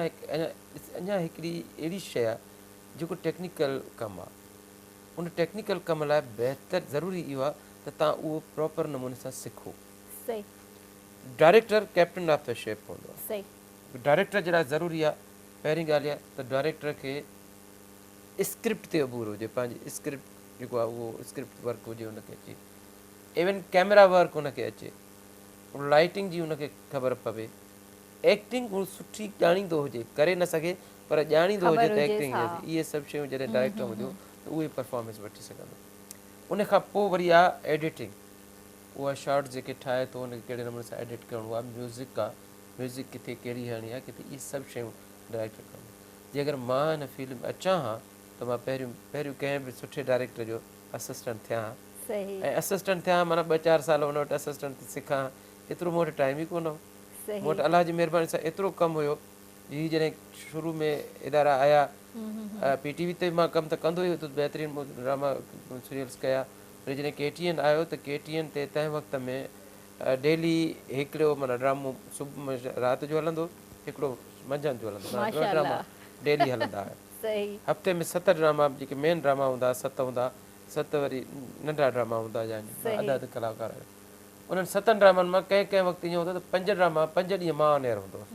اڃا هڪڙي اهڙي شيء آهي جيڪو ٽيڪنيڪل ڪم آهي ان ٽيڪنيڪل ڪم لاء بهتر ضروري اهو آهي ته تان اهو پراپر نموني سان سکو. صحيح. Director captain of the ship هوندو آهي. صحيح. ڊائريڪٽر جي لاء ضروري آهي پهرين ڳالهه اها ته ڊائريڪٽر کي اسڪرپٽ تي عبور هجي پنهنجي اسڪرپٽ جيڪو آهي اهو اسڪرپٽ ورڪ هجي ان کي اچي ايون ڪيمرا ورڪ ان کي اچي لائٽنگ جي ان کي خبر پوي ايڪٽنگ هو سٺي ڄاڻيندو هجي ڪري نه سگهي پر ڄاڻيندو هجي ته ايڪٽنگ اهي سڀ شيون جڏهن ڊائريڪٽر هونديون ته اهي پرفارمنس وٺي سگهندو ان کان پوء وري آهي ايڊيٽنگ اها شارٽ جيڪي ٺاهي ٿو ان کي ڪهڙي نموني سان ايڊٽ ڪرڻو آهي ميوزڪ آهي ميوزڪ ڪٿي ڪهڙي هڻڻي آهي ڪٿي اهي سڀ شيون ڊائريڪٽر ڪندو. جي اگر مان هن فيلڊ ۾ اچان ها ته مان پهريون پهريون ڪنهن به سٺي ڊائريڪٽر جو اسسٽنٽ ٿيان ها ۽ اسسٽنٽ ٿيان ها معنيٰ ٻه چار سال ان وٽ اسسٽنٽ ٿي سکان ها ايترو مون وٽ ٽائيم ئي ڪونه هو. مون وٽ الله جي مهرباني سان ايترو ڪم هيو جو هي جڏهن شروع ۾ ادارا آيا پي ٽي وي تي به مان ڪم ته ڪندو ئي هيس بهترين مون ڊراما سيريلز ڪيا وري جڏهن ڪي ٽي اين آيو ته ڪي ٽي اين تي تنهن وقت ۾ ڊيلي هڪڙو معنيٰ ڊرامو صبح رات جو هلندو هڪڙو منجهند جو هلندو معنيٰ ٻه ڊراما ڊيلي هلندا هيا هفتي ۾ ست ڊراما جيڪي مين ڊراما هوندا هئا ست هوندا ست وري ننڍا ڊراما هوندا يا اڌ اڌ ڪلاڪ وارا انهن ستن ڊرامن مان ڪنهن ڪنهن وقت ائين هوندو ته پنج ڊراما پنج ڏينهن مان آن ايئر هوندو هوس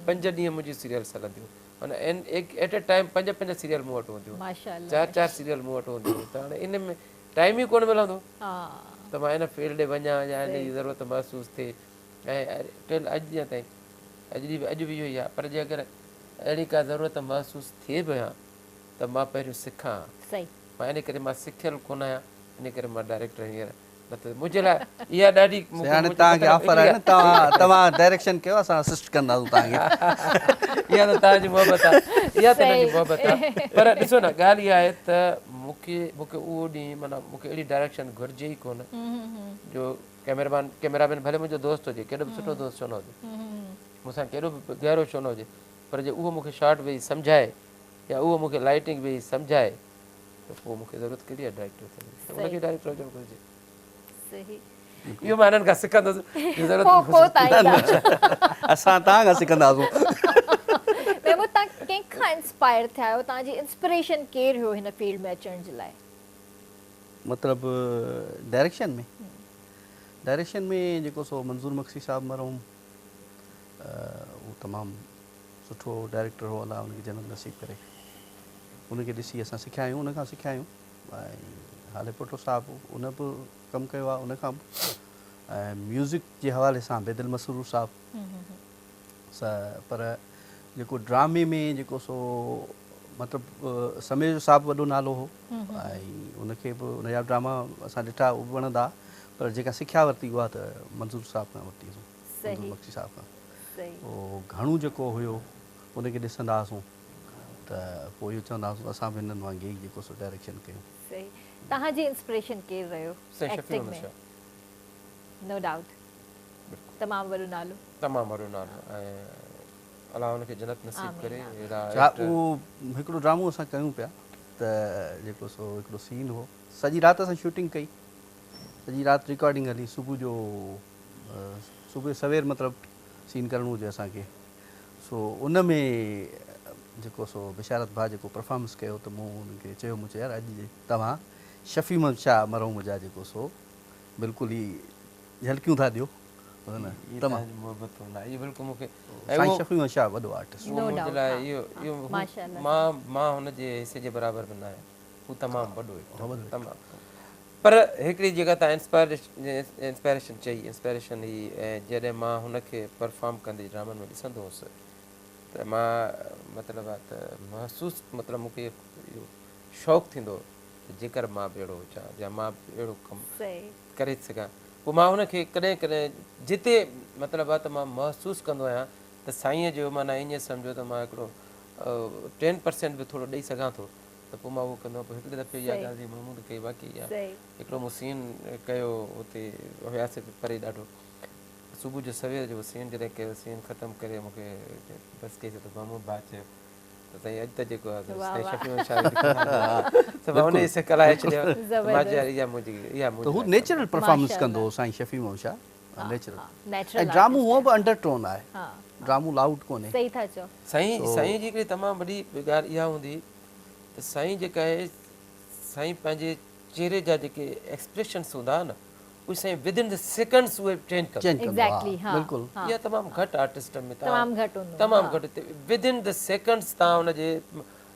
پنج ڏينهن منهنجي سيريلس هلنديون معنيٰ ايٽ اي ٽائيم پنج پنج سيريل مون وٽ هونديون چار چار سيريل مون وٽ هونديون ته هاڻي ان ۾ ٽائيم ئي ڪونه ملندو ته مان ان فيلڊ ڏي وڃان يا ان جي ضرورت محسوس ٿئي ۽ ٽل اڄ ڏينهن تائين اڄ ڏينهن به اڄ به اهو ئي آهي پر جي اگر اهڙي ڪا ضرورت محسوس ٿئي به ها ته مان پهريون سکان ها مان ان ڪري مان سکيل ڪونه آهيان ان ڪري مان ڊائريڪٽر هينئر نه ته منهنجي لاء اها ڏاڍي سائين هاڻي توهان کي آفر آهي نه توهان توهان ڊائريڪشن ڪيو اسان اسسٽ ڪنداسون توهان کي. اها ته توهان جي محبت آهي اها ته هن جي محبت آهي پر ڏسو نه ڳالهه اها آهي ته مون کي مون کي اهو ڏينهن معنيٰ مون کي اهڙي ڊائريڪشن گهرجي ئي ڪونه جو ڪئميرا ڪئميرا مين ڀلي منهنجو دوست هجي ڪيڏو به سٺو دوست ڇو نه هجي مون سان ڪيڏو به گهرو ڇو نه هجي پر جي اهو مون کي شاٽ ويهي سمجهائي يا اهو مون کي لائٽنگ ويهي سمجهائي ته پوء مون کي ضرورت ڪهڙي آهي ڊائريڪٽر ٿيڻ جي ته ان کي ڊائريڪٽر هجڻ گهرجي. صحيح. اهو مان هنن کان سکندس ضرورت پوء پوء تان ايندا. اسان توهان کان سکنداسون. محمود توهان ڪنهن کان انسپائر ٿيا آهيو توهان جي انسپريشن ڪير هيو هن فيلڊ ۾ اچڻ جي لاء؟ مطلب ڊائريڪشن ۾ ڊائريڪشن ۾ جيڪو سو منظور مگسي صاحب مرحوم اهو تمام سٺو ڊائريڪٽر هو الله ان کي جنت نصيب ڪري ان کي ڏسي اسان سکيا آهيون ان کان سکيا آهيون ۽ هاليپوٽو صاحب ان به ڪم ڪيو آهي ان کان به ۽ ميوزڪ جي حوالي سان بيدل مسرور صاحب پر جيڪو ڊرامي ۾ جيڪو سو مطلب سميجو صاحب وڏو نالو هو ۽ ان کي به ان جا ڊراما اسان ڏٺا اهي به وڻندا پر جيڪا سکيا ورتي اها ته منظور صاحب کان ورتي اسان منظور بخشي صاحب کان پوء گهڻو جيڪو هيو ان کي ڏسندا هئاسون ته پوء اهو چوندا هئاسون اسان به هنن وانگي ئي جيڪو سو ڊائريڪشن ڪيون. صحيح توهان جي انسپريشن ڪير رهيو ايڪٽنگ ۾؟ نو ڊائوٽ تمام وڏو نالو. تمام وڏو نالو ۽ الله ان کي جنت نصيب ڪري اهڙا ڇا اهو هڪڙو ڊرامو اسان ڪيون پيا ته جيڪو سو هڪڙو سين هو سڄي رات اسان شوٽنگ ڪئي سڄي رات رڪارڊنگ هلي صبح جو صبح سوير مطلب سين ڪرڻو هجي اسان کي سو ان ۾ جيڪو سو بشارت ڀاء جيڪو پرفارمنس ڪيو ته مون ان کي چيو مون چيو يار اڄ توهان شفيع محمد شاهه مرحوم جا جيڪو سو بلڪل ئي جهلڪيون ٿا ڏيو نه تمام محبت نه اهو بلڪل مون کي سائين شفيع محمد شاهه وڏو آرٽسٽ هو منهنجي لاء اهو اهو مان مان هن جي حصي جي برابر به نه آهيان هو تمام وڏو تمام پر هڪڙي جيڪا تان انسپائريشن چئي انسپائريشن هئي ۽ جڏهن مان هن کي پرفارم ڪندي ڊرامن ۾ ڏسندو هوس ته مان مطلب آ ته محسوس مطلب مون کي اهو شوق ٿيندو هو ته جيڪر مان به اهڙو هجان يا مان به اهڙو ڪم ڪري سگهان پوء مان هن کي ڪڏهن ڪڏهن جتي مطلب آ ته مان محسوس ڪندو آهيان ته سائينء جو معنيٰ ائين سمجهو ته مان هڪڙو ٽين پرسينٽ به ٿورو ڏئي سگهان ٿو ته پوء مان اهو ڪندو آهيان. پوء هڪڙي دفعي اها ڳالهه جيئن محمود ڪئي واقعي اها هڪڙو مون سين ڪيو اتي هياسي به پري ڏاڍو صبح جو سوير جو سين جڏهن ڪيو سين ختم ڪري مون کي بس ڪئي ته محمود ڀاء چيو ته سائين اڄ ته جيڪو آهي سائين شفيع محمد شاهه ته مان ان حصي ڪلائي ڇڏيو ته مان چيو اها منهنجي اها منهنجي ته هو نيچرل پرفارمنس ڪندو هو سائين شفيع محمد شاهه نيچرل ۽ ڊرامو هونء به انڊر ٽون آهي ڊرامو لائوڊ ڪونهي. صحيح ٿا چئو. سائين سائين جي هڪڙي تمام وڏي ڳالهه اها هوندي ته سائين جيڪا آهي سائين پنهنجي چهري جا جيڪي ايڪسپريشنس هوندا ها نه اهي سائين ود ان the seconds اهي چينج ڪندو چينج ڪندو ها بلڪل اها تمام گهٽ آرٽسٽن ۾ تمام گهٽ هوندو تمام گهٽ ود ان the seconds تان ان جي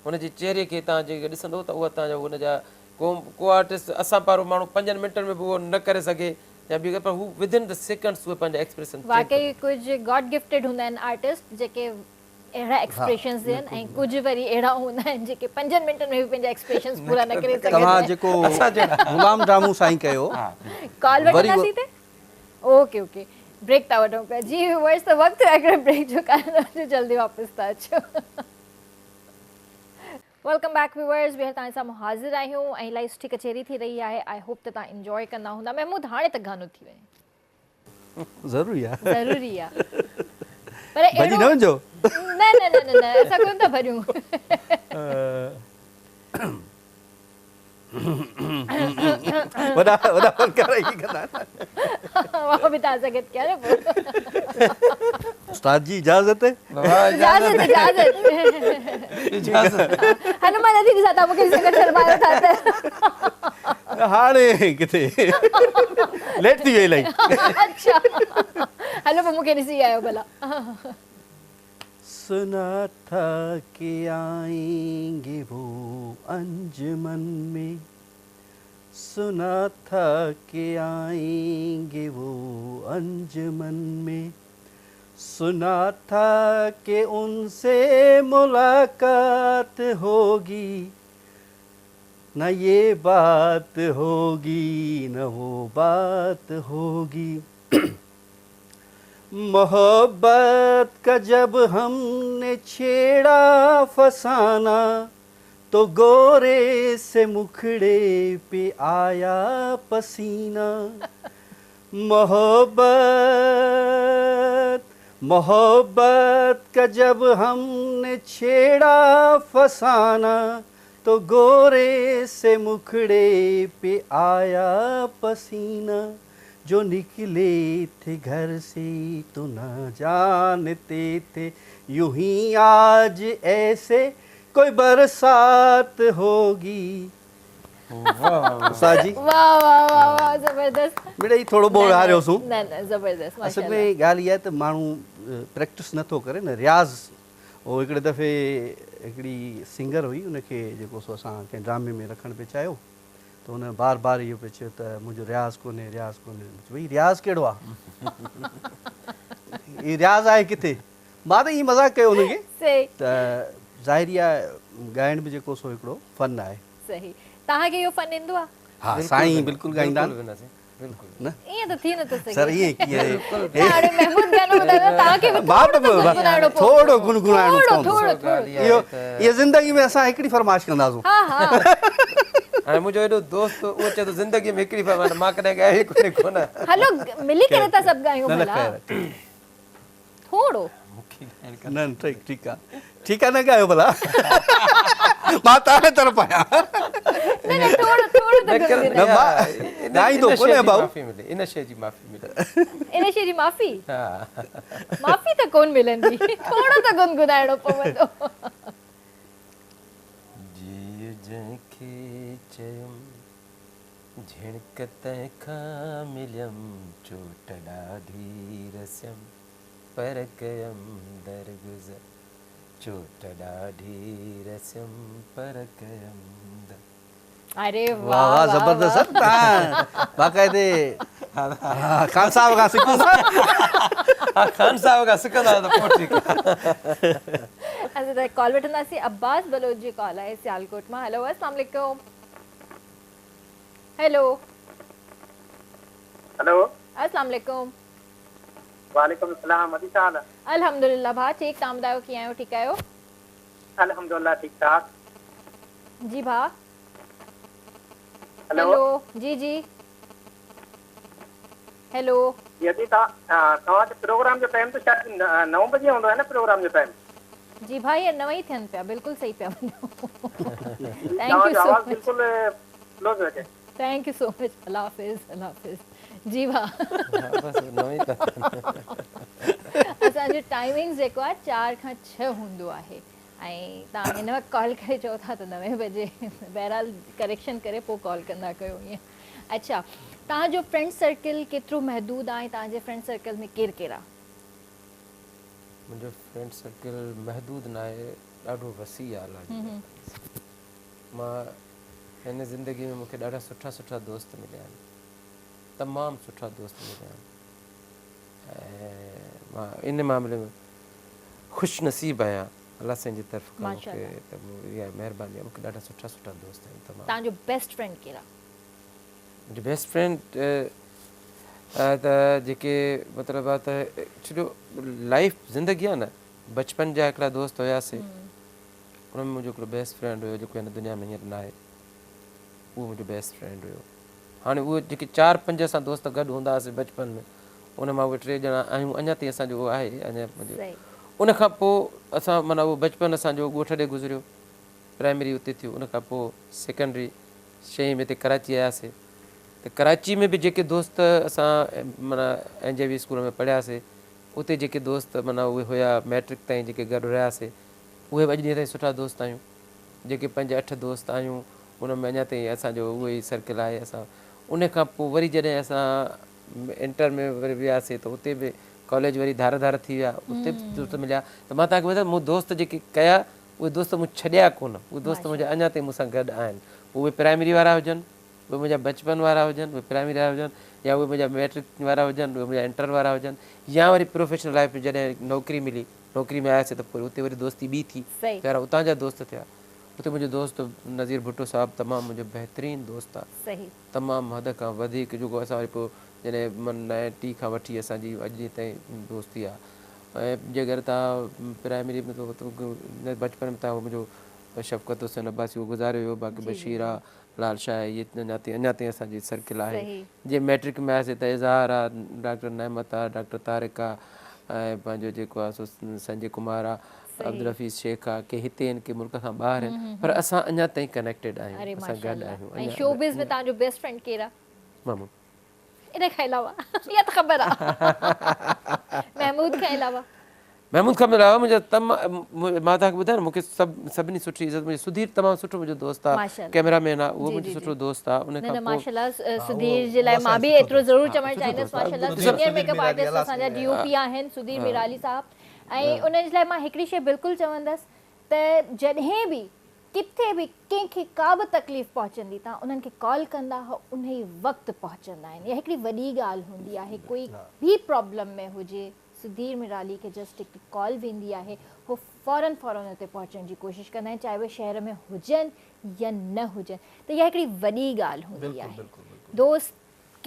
ان جي چهري کي تان جيڪي ڏسندو ته اها تان جا ان جا ڪو ڪو آرٽسٽ اسان پارو ماڻهو پنجن منٽن ۾ به اهو نه ڪري سگهي يا ٻي ڳالهه پر هو ود ان the seconds اهي پنهنجا ايڪسپريشن چينج واقعي ڪجهه گاڊ گفٽيڊ هوندا آهن آرٽسٽ جيڪي اهڙا ايڪسپريشنز ڏين ۽ ڪجهه وري اهڙا هوندا آهن جيڪي پنجن منٽن ۾ به پنهنجا ايڪسپريشنز پورا نه ڪري سگهن. توهان جيڪو غلام ڊرامو سائين ڪيو ڪال وٺنداسين تي اوڪي اوڪي بريڪ ٿا وٺون پيا جي ويورز ته وقت ٿيو آهي هڪڙي بريڪ جو ڪال جو جلدي واپس ٿا اچو. Welcome back viewers ٻيهر توهان جي سامهون حاضر آهيون ۽ الاهي سٺي ڪچهري ٿي رهي آهي I hope ته توهان انجوائي ڪندا هوندا محمود هاڻي ته گانو ٿي وڃي ضروري آ ضروري آ پر ڀڄي نه وڃجو نه نه نه نه اسان ڪونه ٿا ڀڄون وڏا وڏا فنڪار ائين ڪندا آهن. مان به توهان سان گڏ ڪيان نه پوء. استاد جي اجازت. بابا اجازت اجازت اجازت. هلو مان نٿي ڏسان توهان مون کي ڏسي ڪري شرمايو ٿا ته. هاڻي ڪٿي ليٽ ٿي وئي الائي. اڇا هلو پوء مون کي ڏسي آيو ڀلا. سنا ٿا ڪي آئين گي وو انجمن ۾، سنا ٿا ڪي آئين گي وو انجمن ۾، سنا ٿا ڪي ان سي ملاقات هوگي. نه يي بات هوگي نه وو بات هوگي محبت کا جب هم ني ڇيڙا فسانا تو گوري سي مکڙي پي آيا پسينا محبت محبت کا جب هم ني ڇيڙا فسانا تو گوري سي مکڙي پي آيا پسينا جو نڪلي ٿي گهر سي تو نه جانتي ٿي يون هي آج ايسي ڪوئي برسات هوگي. واھ جي واھ واھ واھ واھ زبردست مڙئي ٿورو ٻوڙ هاريوسون. نه نه زبردست اصل ۾ ڳالهه اها آهي ته ماڻهو پريڪٽس نه ٿو ڪري نه رياض هو هڪڙي دفعي هڪڙي سنگر هئي ان کي جيڪو سو اسان ڪنهن ڊرامي ۾ رکڻ پئي چاهيو ته هن بار بار اهو پئي چيو ته منهنجو رياض ڪونهي رياض ڪونهي مون چيو ڀئي رياض ڪهڙو آهي هي رياض آهي ڪٿي مان ته ائين مذاق ڪيو هن کي ته ظاهري آهي ڳائڻ به جيڪو سو هڪڙو فن آهي. صحيح توهان کي اهو فن ايندو آهي؟ ها سائين بلڪل ڳائيندا آهن. نه ائين ته ٿي نٿو سگهي. سر ائين ڪيئن نه هاڻي محمود گانو ٻڌايو ته توهان کي به ٿورو ته گنگنائڻو پوندو. ٿورو گنگنائڻو پوندو. ٿورو ٿورو. اهو اهو زندگي ۾ اسان هڪڙي فرمائش ڪنداسون. ها ها. هاڻي منهنجو ايڏو دوست اهو چئي ٿو زندگي ۾ هڪڙي فرمائش مان ڪڏهن ڳايو ئي ڪونهي ڪونه. هلو ملي ڪري ٿا سڀ ڳايون نه نه ڀلا. خير. ٿورو. نه نه ٺيڪ ٺيڪ آ ٺيڪ آ نه ڳايو ڀلا مان توهان جي طرف آهيان. نه نه ٿورو ٿورو ته گنگنايو. نه مان ڳائيندو ڪونهي ڀائو. ان شي جي معافي ملي. ان شي جي معافي؟ ها. معافي ته ڪون ملندي ٿورو ته گنگنائڻو پوندو. جيء جنهن کي چيم جهڻڪ تنهن کان مليم چوٽ ڏاڍي رسيم پر ڪيم درگذر چوٽ ڏاڍي رسيم پر ڪيم در. اري واه واه زبردست سر تان باقاعدي خان صاحب کان سکون ٿا. ها خان صاحب کان سکندا ته پوء ٺيڪ. اسان ته ڪال وٺنداسين عباس بلوچ جي ڪال آهي سيالڪوٽ مان هيلو السلام عليڪم. هيلو هيلو السلام عليڪم. وعليڪم السلام ادي ڇا حال آ. الحمدلله ڀاء ٺيڪ توهان ٻڌايو ڪيئن آهيو ٺيڪ آهيو. الحمدلله ٺيڪ ٺاڪ. جي ڀاء. هيلو هيلو جي جي هيلو. جي ادي توهان جي پروگرام جو ٽائيم ته شايد نو بجي هوندو آهي نه پروگرام جو ٽائيم. جي ڀاء هينئر نو ئي ٿين پيا بلڪل صحيح پيا وڃو thank توهان يو جو سو آواز مچ. بلڪل سلو پيو اچي. Thank you سو مچ الله حافظ الله حافظ جي ڀاء. بس نو ئي پيا ٿين. اسان جو ٽائمنگز جيڪو آهي چار کان ڇهه هوندو آهي ۽ توهان هن وقت ڪال ڪري چئو ٿا ته نوين بجي بهرحال ڪريڪشن ڪري پوء ڪال ڪندا ڪيو ائين. اڇا توهان جو فرينڊ سرڪل ڪيترو محدود آهي ۽ توهان جي فرينڊ سرڪل ۾ ڪير ڪير آهي؟ منهنجو فرينڊ سرڪل محدود ناهي ڏاڍو وسيع آهي الله جي مهرباني سان مان هن زندگي ۾ مونکي ڏاڍا سٺا سٺا دوست مليا آهن تمام سٺا دوست مليا آهن ۽ مان ان معاملي ۾ خوش نصيب آهيان الله سائين جي طرف کان مونکي ته اها مهرباني آهي مونکي ڏاڍا سٺا سٺا دوست آهن تمام. توهان جو بيسٽ فرينڊ ڪير آهي؟ منهنجو بيسٽ فرينڊ ته جيڪي مطلب آ ته ڇو جو لائيف زندگي آ نه بچپن جا هڪڙا دوست هياسي ان ۾ منهنجو هڪڙو بيسٽ فرينڊ هيو جيڪو هن دنيا ۾ هينئر ناهي اهو منهنجو بيسٽ فرينڊ هيو هاڻي اهي جيڪي چار پنج اسان دوست گڏ هوندا هئاسي بچپن ۾ ان مان اهي ٽي ڄڻا آهيون اڃا تائين اسان جو اهو آهي اڃا منهنجو ان کان پوء اسان معنيٰ اهو بچپن اسان جو ڳوٺ ڏي گذريو پرائمري اتي ٿيو ان کان پوء سيڪنڊري ڇهين ۾ هتي ڪراچي آياسي ته ڪراچي ۾ به جيڪي دوست اسان معنيٰ اين جي وي اسڪول ۾ پڙهياسي اتي جيڪي دوست معنيٰ اهي هيا مئٽرڪ تائين جيڪي گڏ رهياسي اهي به اڄ ڏينهن تائين سٺا دوست آهيون جيڪي پنج اٺ دوست آهيون ان ۾ اڃا تائين اسان جو اهو ئي سرڪل آهي اسان ان کان پوء وري جڏهن اسان انٽر ۾ وري وياسي ته اتي به ڪاليج وري ڌار ڌار ٿي ويا اتي به دوست مليا ته مان توهان کي ٻڌايان مون دوست جيڪي ڪيا اهي دوست مون ڇڏيا ڪونه، اهي دوست منهنجا اڃا تائين مون سان گڏ آهن. پوء اهي پرائمري وارا هجن، اهي منهنجا بچپن وارا هجن، اهي پرائمري وارا هجن يا اهي منهنجا مئٽرڪ وارا هجن، اهي منهنجا انٽر وارا هجن يا وري پروفيشنل لائيف ۾ جڏهن نوڪري ملي، نوڪري ۾ آياسين ته پوء اتي وري دوستي ٻي ٿي، پيارا اتان جا دوست ٿيا. اتي منهنجو دوست نذير ڀٽو صاحب تمام منهنجو بهترين دوست آ. صحيح. تمام حد کان وڌيڪ جيڪو اسان وري پوء جڏهن من نائنٽي کان وٺي اسان جي اڄ ڏينهن تائين دوستي آ ۽ جيڪر توهان پرائمري ۾ بچپن ۾ توهان منهنجو شفقت حسين عباسي اهو گذاري ويو باقي بشير آ لال شاهه اهي اڃا تائين اڃا تائين اسان جي سرڪل آهي جي ميٽرڪ ۾ آياسي ته اظهار آ ڊاڪٽر نعمت آ ڊاڪٽر طارق آ ۽ پنهنجو جيڪو آ سو سنجي ڪمار آ عبدالحفيظ شيخ آ ڪي هتي آهن ڪي ملڪ کان ٻاهر آهن پر اسان اڃا تائين ڪنيڪٽيڊ آهيون اسان گڏ آهيون ۽ شوبز ۾ توهان جو بيسٽ فرينڊ ڪير آ؟ محمود. ان کان علاوه اها ته خبر آ محمود کان علاوه. محمود کان علاوه منهنجا تمام مان توهان کي ٻڌايان نه مون کي سڀ سڀني سٺي عزت منهنجو سڌير تمام سٺو منهنجو دوست آ ڪئميرا مين آ اهو منهنجو سٺو دوست آ ان کان پوء ماشاءالله سڌير جي لاء مان به ايترو ضرور چوڻ چاهيندس ماشاءالله سينيئر ميڪ اپ آرٽسٽ اسان جا ڊي او پي آهن سڌير ميرالي صاحب ۽ انهن جي لاء مان هڪڙي شيء بلڪل چوندس ته جڏهن به ڪٿي به ڪنهن کي ڪا به تڪليف پهچندي توهان انهن کي ڪال ڪندا هو انهي وقت پهچندا آهن اها هڪڙي وڏي ڳالهه هوندي آهي ڪوئي به پرابلم ۾ هجي سڌير مرالي کي جسٽ هڪ ڪال ويندي آهي هو فورن فورن اتي پهچڻ جي ڪوشش ڪندا آهن چاهي اهي شهر ۾ هجن يا نه هجن ته اها هڪڙي وڏي ڳالهه هوندي آهي دوست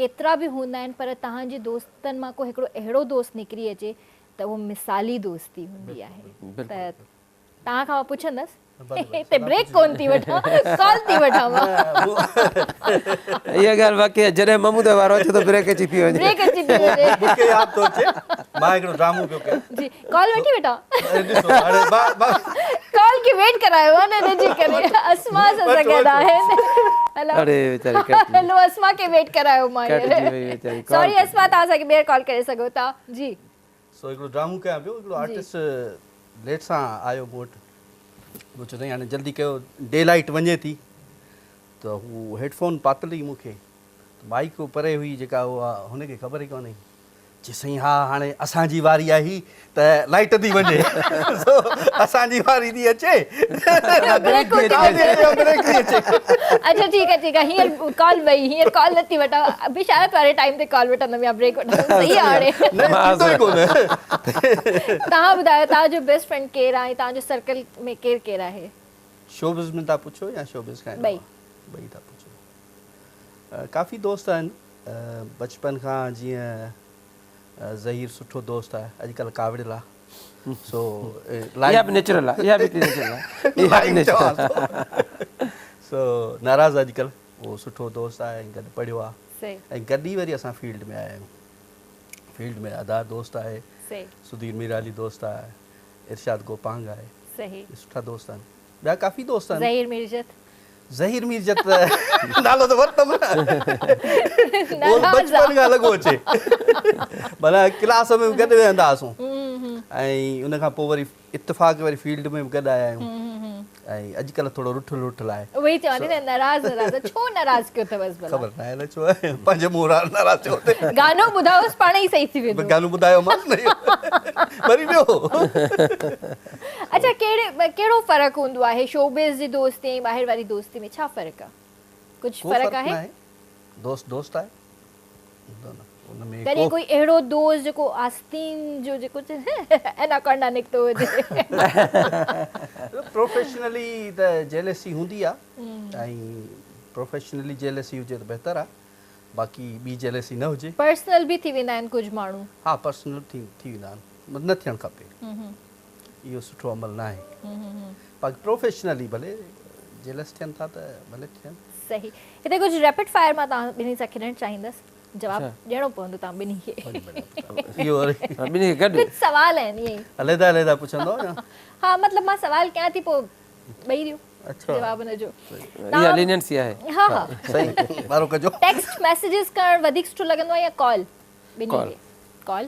ڪيترا به هوندا آهن پر توهان جي دوستن مان ڪو هڪڙو اهڙو دوست نڪري اچي ته اهو مثالي دوستي هوندي آهي ته توهان کان مان پڇندس هتي بريڪ ڪون ٿي وٺان ڪال ٿي وٺان مان. اها ڳالهه واقعي آهي جڏهن محمود جو وارو اچي ٿو بريڪ اچي ٿي وڃي. بريڪ اچي ٿي وڃي. مون کي ياد ٿو اچي مان هڪڙو ڊرامو پيو ڪيان. جي ڪال وٺي وٺان. ڏسو هاڻي مان ڪال کي ويٽ ڪرايو آهي نه ان جي ڪري اسما سان سان گڏ آهن. هيلو اڙي ويچاري ڪٽ هيلو اسما کي ويٽ ڪرايو مان ڪٽجي وئي ويچاري سوري اسما توهان اسان کي ٻيهر ڪال ڪري سگهو ٿا جي. سو هڪڙو ڊرامو ڪيان پيو هڪڙو آرٽسٽ ليٽ سان آيو مون وٽ مون چيو سائين هاڻي جلدي ڪيو ڊي لائيٽ وڃي ٿي ته هو هيڊ فون پاتل هئي مون کي ته مائيڪ پري هئي جيڪا اها هن کي خبر ئي ڪونهي چي سائين ها هاڻي اسان جي واري آئي ته لائيٽ ٿي وڃي سو اسان جي واري ٿي اچي بريڪ بريڪ ٿي اچي. اڇا ٺيڪ آ ٺيڪ آ هينئر ڪال وئي هينئر ڪال نٿي وٺان بشارت واري ٽائيم تي ڪال وٺندم يا بريڪ وٺندم صحيح آ هاڻي. نه ٿيندو ئي ڪونه. توهان ٻڌايو توهان جو بيسٽ فرينڊ ڪير آ ۽ توهان جو سرڪل ۾ ڪير ڪير آهي؟ شوبز ۾ ٿا پڇو يا شوبز کان ٻئي. ٻئي ٿا پڇو. ڪافي دوست آهن بچپن کان جيئن ظهير سٺو دوست آهي اڄڪلهه ڪاوڙيل آ سو اها به نيچرل آ اها به نيچرل آ اها به نيچرل سو ناراض اڄڪلهه اهو سٺو دوست آهي ۽ گڏ پڙهيو آ ۽ گڏ ئي وري اسان فيلڊ ۾ آيا آهيون فيلڊ ۾ ادا دوست آهي سڌير ميرالي دوست آهي ارشاد گوپانگ آهي سٺا دوست آهن ٻيا ڪافي دوست آهن ظهير ميرجت ظهير ميرجت نالو ته ورتم نه اهو بچپن کان لڳو اچي معنيٰ ڪلاس ۾ به گڏ ويهندا هئاسون ۽ ان کان پوء وري اتفاق وري فيلڊ ۾ به گڏ آيا آهيون ۽ اڄڪلهه ٿورو رٺل رٺل آهي. اهو ئي چوان ٿي نه ناراض ناراض ڇو ناراض ڪيو اٿوس ڀلا. خبر ناهي الائي ڇو آهي پنهنجي منهن ناراض ٿيو اٿئي. گانو ٻڌايوس پاڻ ئي صحيح ٿي ويندو. گانو ٻڌايومانس نه وري ٻيو. اڇا ڪهڙي ڪهڙو فرق هوندو آهي شوبز جي دوستي ۽ ٻاهر واري دوستي ۾ ڇا فرق آ ڪجهه فرق آهي؟ دوست دوست آهي ان ۾ ڪڏهن ڪوئي اهڙو دوست جيڪو آستين جو جيڪو اناڪونڊا نڪتو هجي. پروفيشنلي ته جيلسي هوندي آ ۽ پروفيشنلي جيلسي هجي ته بهتر آ باقي ٻي جيلسي نه هجي. پرسنل به ٿي ويندا آهن ڪجهه ماڻهو. ها پرسنل ٿي ويندا آهن نه ٿيڻ کپي. اهو سٺو عمل ناهي باقي پروفيشنلي ڀلي جيلس ٿين ٿا ته ڀلي ٿين. صحيح هتي ڪجهه ريپڊ فائر مان توهان ٻنهي سان کيڏڻ چاهيندس جواب ڏيڻو پوندو توهان ٻنهي کي. اهو وري ٻنهي کي گڏ ڪجهه سوال آهن ائين ئي. عليحده عليحده پڇندو يا؟ ها مطلب مان سوال ڪيان ٿي پوء ٻئي ڏيو جواب ان جو. اها لينينسي آهي. ها ها صحيح وارو ڪجو. ٽيڪسٽ ميسيجز ڪرڻ وڌيڪ سٺو لڳندو آهي يا ڪال؟ ٻنهي کي ڪال.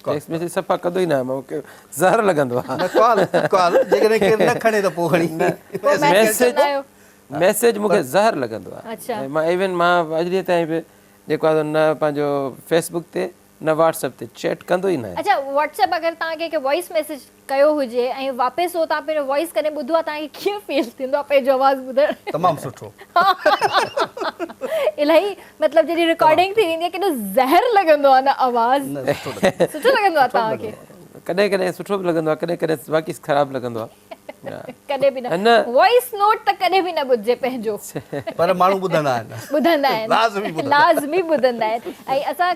ٽيڪسٽ ميسيج صفا ڪندو ئي ناهيان مون کي زهر لڳندو آهي. نه ڪال ڪال جيڪڏهن ڪير نه کڻي ته پوء کڻي ميسيج ميسيج مون کي زهر لڳندو آهي ۽ مان ايون مان اڄ ڏينهن تائين به جيڪو آهي نه پنهنجو فيس بڪ تي نه واٽس ايپ تي چيٽ ڪندو ئي ناهيان. اڇا واٽس ايپ اگر توهان ڪنهن کي وائس ميسيج ڪيو هجي ۽ واپس اهو توهان پنهنجو وائس ڪڏهن ٻڌو آهي توهان کي ڪيئن فيل ٿيندو آهي پنهنجو آواز ٻڌڻ. تمام سٺو. الاهي مطلب جڏهن رڪارڊنگ ٿي ويندي آهي ڪيڏو زهر لڳندو آهي نه آواز. نه سٺو لڳندو سٺو لڳندو آهي توهان کي. ڪڏهن ڪڏهن سٺو به لڳندو آهي ڪڏهن ڪڏهن واقعي خراب لڳندو آهي. ڪڏهن به نه وائس نوٽ ته ڪڏهن به نه ٻڌجي پنهنجو. پر ماڻهو ٻڌندا آهن. ٻڌندا آهن. لازمي ٻڌندا آهن. لازمي ٻڌندا آهن ۽ اسان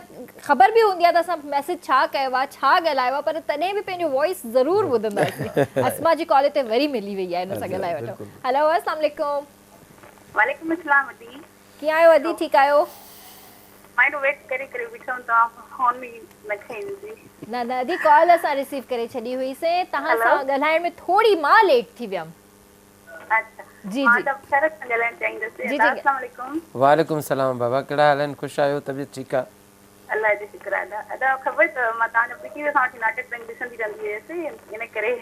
خبر به هوندي آهي ته اسان ميسيج ڇا ڪيو آهي ڇا ڳالهايو آهي پر تڏهن به پنهنجو وائس ضرور ٻڌنداسين. اسما جي ڪال هتي وري ملي وئي آهي هن سان ڳالهائي وٺو. هلو السلام عليڪم. وعليڪم السلام ادي. ڪيئن آهيو ادي ٺيڪ آهيو. مان ايڏو ويٽ ڪري ڪري بيٺم توهان فون ئي نه کنئي. نه نه ادي ڪال اسان رسيو ڪري ڇڏي هئي سين توهان سان ڳالهائڻ ۾ ٿوري مان ليٽ ٿي ويم. اڇا جي مان جي ته بشارت سان ڳالهائڻ چاهيندس جي ادا جي السلام عليڪم. وعليڪم السلام بابا ڪهڙا حال آهن خوش آهيو طبيعت ٺيڪ آ. الله جو شڪر آ ادا. ادا خبر اٿو مان توهان جو پي ٽي وي کان وٺي ناٽڪ رنگ ڏسندي رهندي هيس ان ڪري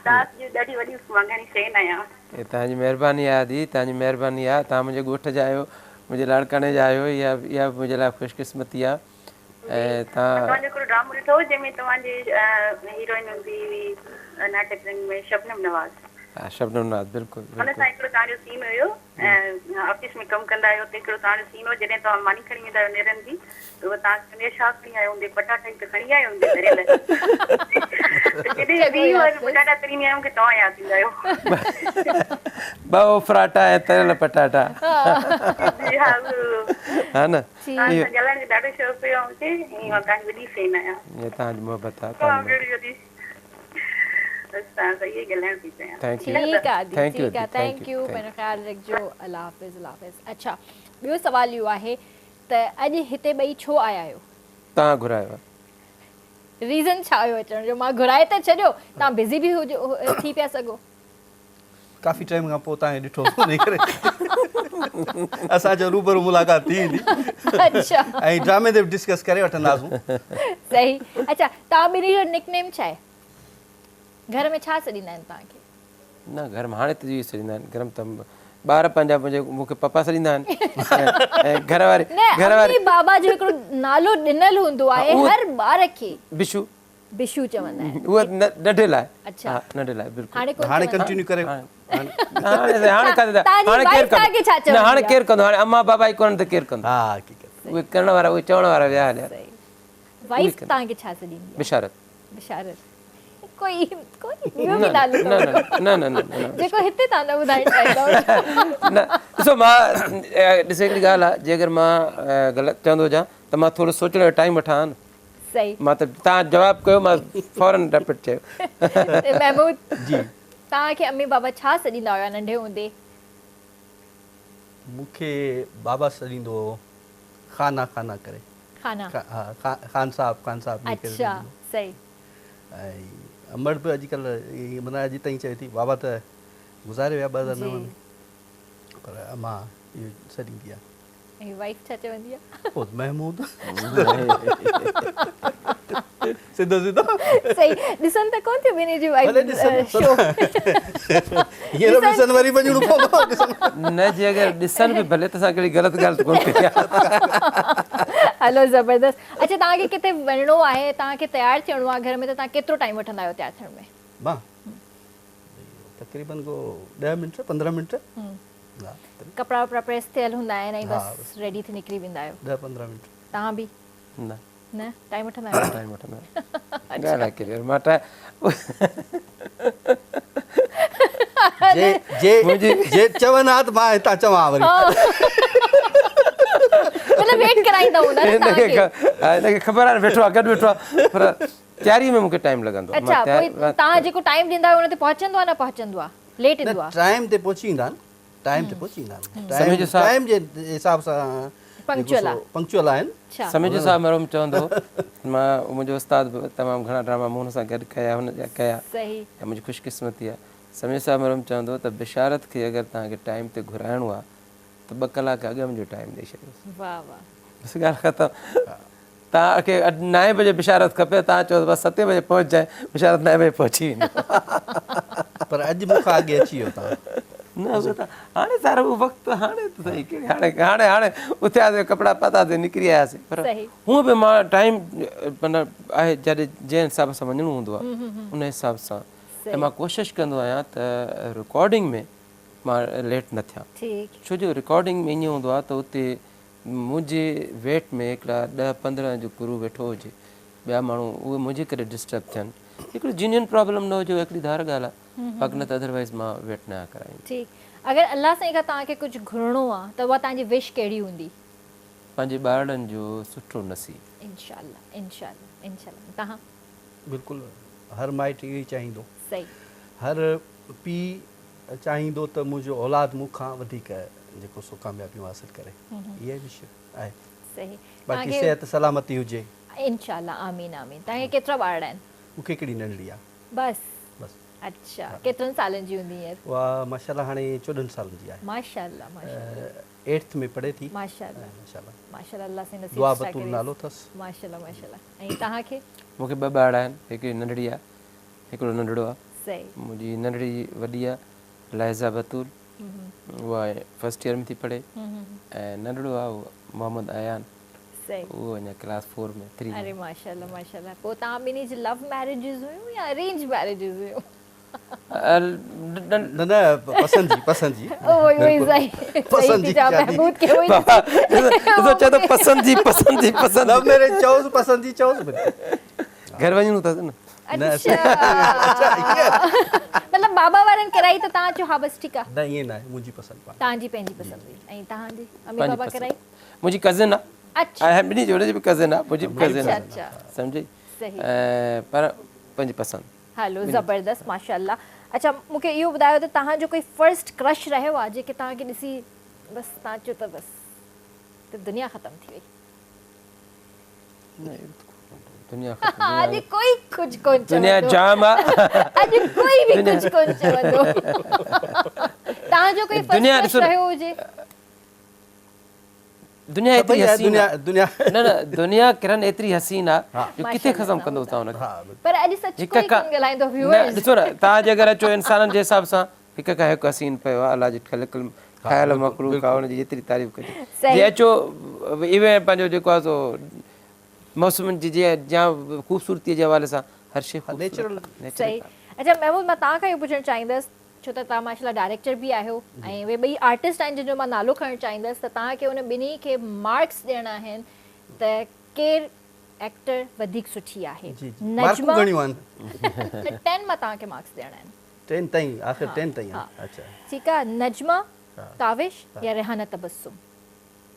توهان جي ڏاڍي وڏي مان گهڻي فين آهيان. اي توهان جي مهرباني آ ادي توهان جي مهرباني آ توهان منهنجي ڳوٺ جا آهيو منهنجي لاڙڪاڻي جا آهيو اها اها به منهنجي لاء خوش قسمتي آ ۽ جي مان توهان توهان جو هڪڙو ڊرامو ڏٺو هو جنهن ۾ توهان جي هيروئن هوندي هئي ناٽڪ رنگ ۾ شبنم نواز. ها شبنم نواز بلڪل ان بلڪل. سان هڪڙو توهان جو سين هيو آفيس ۾ ڪم ڪندا آهيو اتي هڪڙو توهان جو سين هو جڏهن توهان ماني کڻي ويندا آهيو نيرن جي ته اها توهان کي چوندي آهي ڇا کڻي آيو هوندين پٽاٽا ئي ته کڻي آيو هوندين تريل ته جڏهن به اها پٽاٽا تريندي آهيان مون کي توهان ياد ايندا آهيو. ٻه اوڦراٽا ۽ تريل پٽاٽا. جي ها اهو ها نه توهان سان ڳالهائڻ جو ڏاڍو شوق هيو مون کي ۽ مان توهان جي وڏي فين آهيان. هي توهان جي محبت آهي توهان جي وڏي. بس توهان سان اهو ئي ڳالهائڻ پئي چاهيان. Thank you ٺيڪ آ ادي thank you ٺيڪ آ ادي thank thank you you پنهنجو خيال رکجو الله حافظ الله حافظ اڇا ٻيو سوال اهو آهي ته اڄ هتي ٻئي ڇو آيا آهيو؟ توهان گهرايو آ. ريزن ڇا هيو اچڻ جو مان گهرائي ته ڇڏيو توهان بزي به هجو ٿي پيا سگهو. ڪافي ٽائيم کان پوء توهان کي ڏٺو انهي ڪري اسان جو روبرو ملاقات ٿي ويندي اڇا ۽ ڊرامي تي به ڊسڪس ڪري وٺنداسون. صحيح اڇا توهان ٻنهي جو نڪ نيم ڇا آهي گهر ۾ ڇا سڏيندا آهن توهان کي؟ نه گهر ۾ هاڻي ته اهو ئي سڏيندا آهن گهر ۾ ته ٻار پنهنجا منهنجي مون کي پپا سڏيندا آهن ۽ گهر واري نه گهر واري امي بابا جو هڪڙو نالو ڏنل هوندو آهي هر ٻار کي. بشو بشو چوندا آهن. اهو ننڍي لاء. اڇا. ها ننڍي لاء بلڪل. هاڻي ڪونه هاڻي چوندا. ڪنٽينيو ڪري. هاڻي هاڻي ڪاٿي ٿا توهان جي هاڻي ڪير وائيف توهان کي ڇا ڪندو نه هاڻي چوندي آهي؟ ڪير ڪندو هاڻي امان بابا ئي ڪونهن ته ڪير ڪندو. ها حقيقت. اهي ڪرڻ وارا اهي چوڻ وارا ويا هليا. صحيح. وائيف توهان کي ڇا سڏيندي آهي؟ بشارت. بشارت. ڪوئي ڪوئي ٻيو به نالو نه نه نه نه نه نه جيڪو هتي توهان نه ٻڌائڻ چاهيندا هجو. نه ڏسو مان ڏسو هڪڙي ڳالهه آهي جي اگر مان غلط چوندو هجان ته مان ٿورو سوچڻ جو ٽائيم وٺان ها نه. صحيح. مان ته توهان جواب ڪيو مان فورن رپيٽ چيو. محمود جي. توهان کي امي بابا ڇا سڏيندا هيا ننڍي هوندي؟ مون کي بابا سڏيندو هو خانا خانا ڪري. خانا. ها خان صاحب خان صاحب ائين ڪري اڇا سڏيندو هو. صحيح. ۽ امڙ به اڄڪلهه ائين معنيٰ اڄ تائين چوي ٿي بابا ته گذاري ويا 2009 جي. ۾ پر امان اهو سڏيندي آهي. ۽ وائيف ڇا چوندي آ؟ پوء محمود سڌو سڌو. صحيح ڏسن ته ڪون ٿيون ٻنهي جي وائيف ڀلي ڏسن شو. هينئر به ڏسن وري وڃڻو پوندو ڏسن. نه جي اگر ڏسن به ڀلي ته اسان ڪهڙي غلط ڳالهه ته ڪون ڪئي آ. هلو زبردست اڇا توهان کي ڪٿي وڃڻو آهي توهان کي تيار ٿيڻو آ گهر ۾ ته توهان ڪيترو ٽائيم وٺندا آهيو تيار ٿيڻ ۾؟ مان تقريبن ڪو 10 منٽ 15 منٽ. ڪپڙا وپڙا پريس ٿيل هوندا آهن ۽ بس ريڊي ٿي نڪري ويندا آهيو. 10 15 منٽ. توهان به؟ نه. نه ٽائيم وٺندا آهيو؟ ٽائيم وٺندا آهيون. ڳالهه آهي ڪليئر مان ٽائيم جي جي جي چون ها ته مان هتان چوان ها وري. مطلب ويٽ ڪرائيندا هوندا نه توهان کي. هن کي خبر آهي ويٺو آهي گڏ ويٺو آهي پر تياري ۾ مون کي ٽائيم لڳندو آهي. اڇا پوء توهان جيڪو ٽائيم ڏيندا آهيو ان تي پهچندو آهي نه پهچندو آهي؟ ليٽ ايندو آ. نه ٽائيم تي پهچي ويندا آهن ٽائيم تي پهچي ويندا آهن ٽائيم جي حساب سان پنڪچوئل آ پنڪچوئل آهن. سميجو صاحب مرحوم چوندو هو مان منهنجو استاد به تمام گهڻا ڊراما مون هن سان گڏ ڪيا هن جا ڪيا صحيح ۽ منهنجي خوش قسمتي آ سميجو صاحب مرحوم چوندو هو ته بشارت کي اگر توهان کي ٽائيم تي گهرائڻو آ ته ٻه ڪلاڪ اڳ ۾ جو ٽائيم ڏئي ڇڏيوس واه واه بس ڳالهه ختم توهان کي نائين بجي بشارت کپي توهان چئو ته بس ستين بجي پهچجانء بشارت نائين بجي پهچي ويندو. پر اڄ مون کان اڳي اچي ويو توهان. نه اهو ته هاڻي سارو اهو وقت هاڻي ته سائين ڪهڙي هاڻي هاڻي هاڻي اٿياسين ڪپڙا پاتاسين نڪري آياسين پر هونء به مان ٽائيم معنيٰ آهي جڏهن جنهن حساب سان وڃڻو هوندو آهي ان حساب سان ۽ مان ڪوشش ڪندو آهيان ته رڪارڊنگ ۾ مان ليٽ نه ٿيان ڇو جو رڪارڊنگ ۾ ائين هوندو آهي ته اتي منهنجي ويٽ ۾ هڪڙا ڏهه 15 جو ڪرو ويٺو هجي ٻيا ماڻهو اهي منهنجي ڪري ڊسٽرب ٿين هڪڙو جينيئن پرابلم نه هجي اها هڪڙي ڌار ڳالهه آهي باقي نه ته ادروائيز مان ويٽ نه آهيان ڪرائيندو. ٺيڪ اگر الله سائين کان توهان کي ڪجهه گهرڻو آ ته اها توهان جي وش ڪهڙي هوندي؟ پنهنجي ٻارڙن جو سٺو نصيب. انشاء الله انشاء الله انشاء الله توهان؟ بلڪل هر مائٽ اهو ئي چاهيندو. صحيح. هر پيء چاهيندو ته منهنجو اولاد مون کان وڌيڪ جيڪو سو ڪاميابيون حاصل ڪري اها ئي وش آهي. صحيح. باقي صحت سلامتي هجي. انشاء الله آمين آمين. توهان کي ڪيترا ٻارڙا آهن؟ مون کي هڪڙي ننڍڙي آهي. بس. بس. اڇا ڪيترن سالن جي هوندي هينئر؟ اها ماشاء الله هاڻي 14 سالن جي آهي. ماشاء الله ماشاء الله. ايٽٿ ۾ پڙهي ٿي. ماشاء الله ماشاء الله ماشاء الله الله سائين نصيب دعا بتول نالو اٿس. ماشاء الله ماشاء الله ۽ توهان کي؟ مون کي ٻه ٻارڙا آهن هڪڙي ننڍڙي آهي هڪڙو ننڍڙو آهي. صحيح. منهنجي ننڍڙي وڏي آهي لائزا بتول اها فرسٽ ايئر ۾ ٿي پڙهي ۽ ننڍڙو آهي اهو محمد ايان صحيح. اهو اڃا ڪلاس فور ۾ ٿري ۾. اري ماشاء الله ماشاء الله پوء توهان ٻنهي جي لو ميريجز هيون يا ارينج ميريجز هيون؟ نه نه پسند جي پسند جي اهو ئي اهو ئي صحيح پسند جي شادي محمود کي اهو ئي ڏسو چئي ٿو پسند جي پسند جي پسند لو ميريج چئوس پسند جي چئوس گهر وڃڻو اٿس نه اڇا مطلب بابا وارن ڪرائي ته توهان چيو ها بس ٺيڪ آ نه ائين ناهي منهنجي پسند پاڻ توهان جي پنهنجي پسند هئي ۽ توهان جي امي بابا ڪرائي منهنجي ڪزن آ اڇا ۽ ٻنهي جوڙي جي به ڪزن آ منهنجي به ڪزن آ اڇا سمجهي صحيح پر پنهنجي پسند هلو زبردست ماشاءالله اڇا مون کي اهو ٻڌايو ته توهان جو ڪوئي فرسٽ ڪرش رهيو آ جيڪي توهان کي ڏسي بس توهان چيو ته بس ته دنيا ختم ٿي وئي. نه اهڙو ته دنيا ختم اڄ ڪوئي ڪجهه ڪون چوندو دنيا جام آ اڄ ڪوئي به ڪجهه ڪون چوندو توهان جو ڪوئي فرسٽ ڪرش رهيو هجي. دنيا ايتري حسين آ نه نه دنيا ڪرن ايتري حسين آ جو ڪٿي ختم ڪندو توهان ان کي پر اڄ سچ ڪوئي ڪون ڳالهائيندو ويوئرز نه ڏسو نه توهان جي اگر اچو انسانن جي حساب سان هڪ کان هڪ حسين پيو آ الله جي خلقل ٺاهيل مخلوق آ ان جي جيتري تعريف ڪجي جي اچو ايون پنهنجو جيڪو آ سو موسمن جي جي جا خوبصورتي جي حوالي سان هر شي خوبصورت صحيح اچها محمود مان توهان کان اهو پڇڻ چاهيندس ڇو ته توهان ماشاء الله ڊائريڪٽر به آهيو ۽ اهي ٻئي آرٽسٽ آهن جن جو مان نالو کڻڻ چاهيندس ته توهان کي ان ٻنهي کي مارڪس ڏيڻا آهن ته ڪير ايڪٽر وڌيڪ سٺي آهي جي جي مارڪون گهڻيون آهن؟ ٽين مان توهان کي مارڪس ڏيڻا آهن. ٽين تائين آخر ٽين تائين آهن اڇا. ٺيڪ آهي نجمه ڪاوش يا ريحانه تبسم